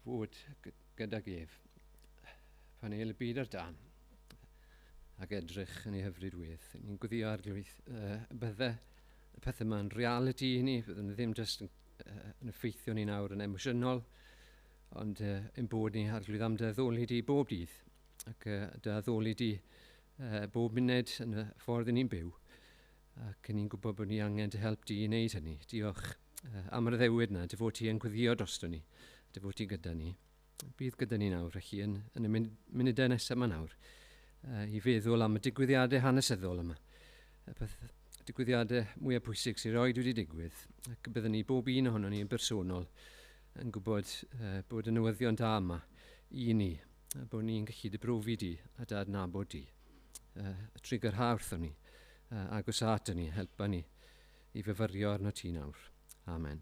fod gydag ef pan eil y byd ar dan ac edrych yn ei hyfryd wedd. Ni'n gweddio Arglwydd, bydde y pethau yma'n reality i ni, bydden nhw ddim jyst yn effeithio ni nawr yn emosiynol, ond ein bod ni Arglwydd am dy addoli di bob dydd, ac dy addoli di bob munud yn y ffordd i ni'n byw, ac ni'n gwybod bod ni angen dy help di i wneud hynny. Diolch am yr addewid yna, dy fod ti yn gweddio drosto ni, dy fod ti gyda ni. Bydd gyda ni nawr, felly yn y munudau nesaf yma nawr, i feddwl am y digwyddiadau hanesyddol yma. Y digwyddiadau mwyaf pwysig sy'n rioed wedi digwydd, ac byddwn ni bob un ohono ni yn bersonol yn gwybod bod y newyddion da yma i ni, a bod ni'n gallu dy brofi di a dy adnabod di. Trwy gyrha wrthon ni, agosât ni, helpa ni i fyfyrio arno ti nawr. Amen.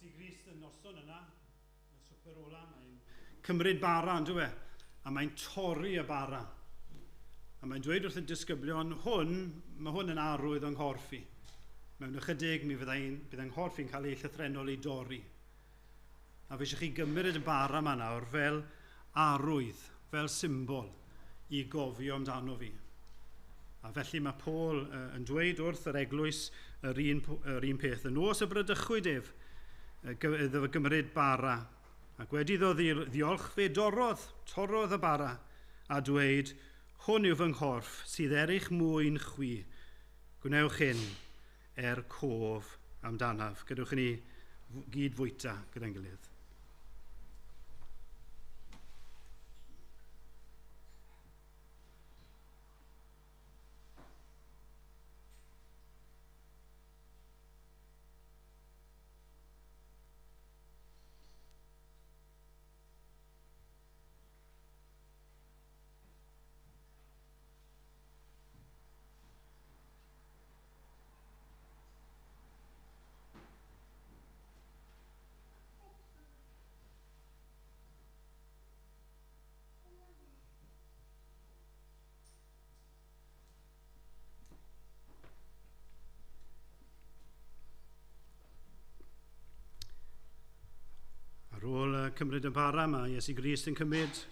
Iesu Grist y noson yna, y swper ola, mae'n cymryd bara, on'd yw e? A mae'n torri y bara. A mae'n dweud wrth y disgyblion, hwn, mae hwn yn arwydd yng nghorff i. Mewn ychydig, mi bydd yng nghorff i'n cael ei llythrennol ei dorri. A fe eisiau chi gymryd y bara yma nawr fel arwydd, fel symbol i gofio amdano fi. A felly mae Paul yn dweud wrth yr eglwys yr un peth. Y nos y bradychwyd ef, iddo fe gymryd bara. Ac wedi iddo ddiolch fe torrodd y bara, a dweud, hwn yw fy nghorff sydd er eich mwyn chwi. Gwnewch hyn er cof amdanaf. Gadewch i ni gyd fwyta gyda'n gilydd. cymryd y bara, mae Iesu Grist yn cymryd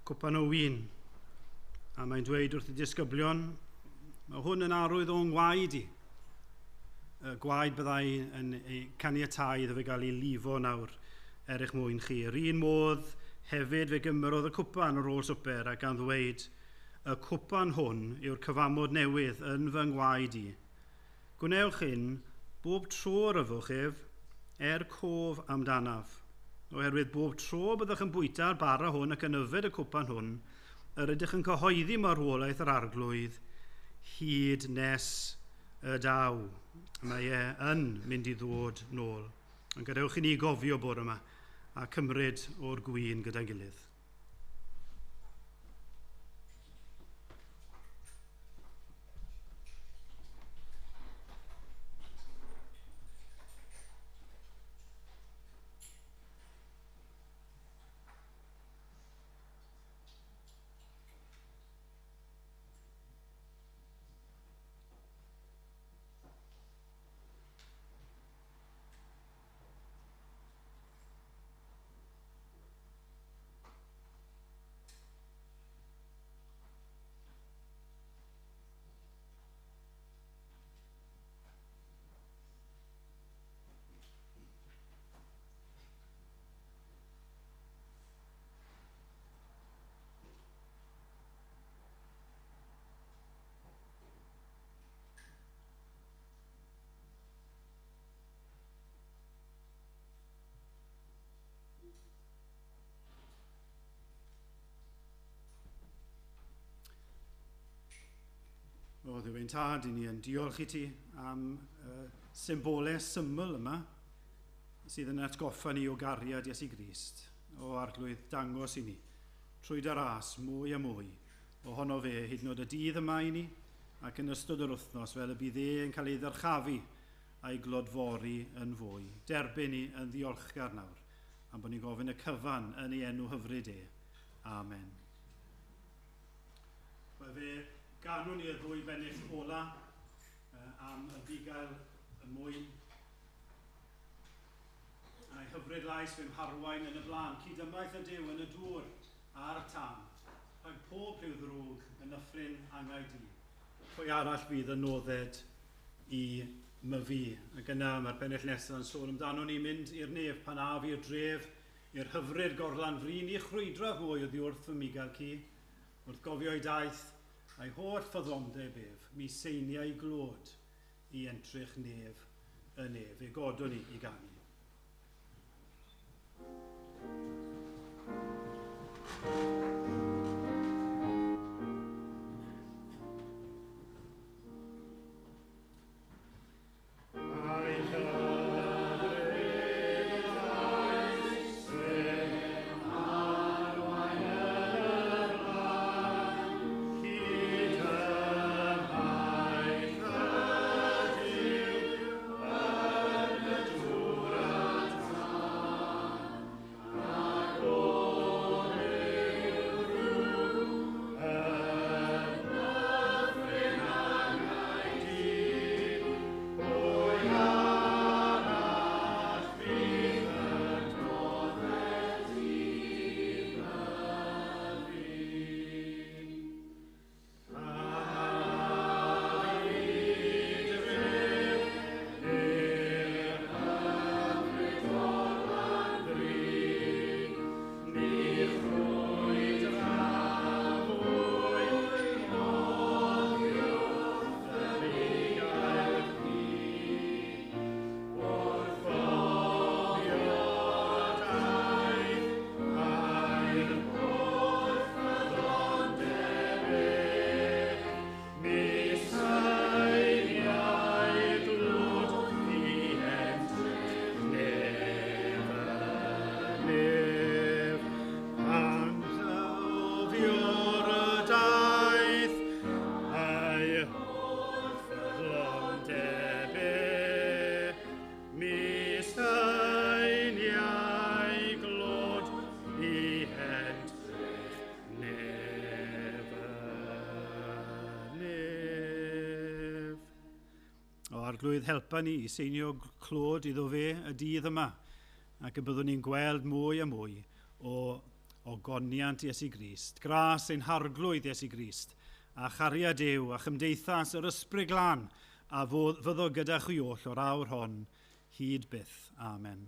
cwpan o win. A mae'n dweud wrth y disgyblion, mae hwn yn arwydd o'n ngwaed i. Y gwaed byddai yn caniatáu iddo fe gael ei lifo nawr er eich mwyn chi. Yr un modd hefyd fe gymerodd y cwpan ar ôl swper ac gan ddweud, y cwpan hwn yw'r cyfamod newydd yn fy ngwaed i. Gwnewch hyn bob tro yr yfwch ef, er cof amdanaf. Oherwydd bob tro byddwch yn bwyta'r bara hwn ac yn yfed y cwpan hwn, yr ydych yn cyhoeddi marwolaeth yr arglwydd hyd nes y daw. Mae e yn mynd i ddod nôl. Ond gadewch i ni gofio bore yma a cymryd o'r gwin gyda'n gilydd. O Dduw ein tad, i ni yn diolch i ti am symbolau syml yma sydd yn atgoffa ni o gariad Iesu Grist, o arglwydd dangos i ni, trwy dy ras mwy a mwy ohono fe hyd yn oed y dydd yma i ni ac yn ystod yr wythnos fel y bydd e yn cael ei ddyrchafu a'i glodfori yn fwy. Derbyn ni yn ddiolchgar nawr am bod ni'n gofyn y cyfan yn ei enw hyfryd e. Amen. Wel, fe ganwn ni y ddwy bennill ola am y bugail y mwyn. A'i hyfryd lais fe'm harwain yn y blaen, cydymaith y Duw yn y dŵr a'r tân, rhag pob rhyw ddrwg yn nyffryn angau di. Pwy arall fydd yn nodded i myfi? Ac yna mae'r bennill nesaf yn sôn amdano ni mynd i'r nef pan af i'r dref, i'r hyfryd gorlan frin, i chrwydraf mwy oddi wrth fy migael ci, wrth gofio ei daith, a'i holl ffyddlondeb ef, mi seiniau glod i entrych nef y nef. Fe godwn ni i ganu. Arglwydd, helpa ni i seinio clod iddo fe y dydd yma, ac y byddwn ni'n gweld mwy a mwy o ogoniant Iesu Grist, gras ein harglwydd Iesu Grist, a chariad Duw a chymdeithas yr Ysbryd Glân a fyddo gyda chwi oll o'r awr hon hyd byth. Amen.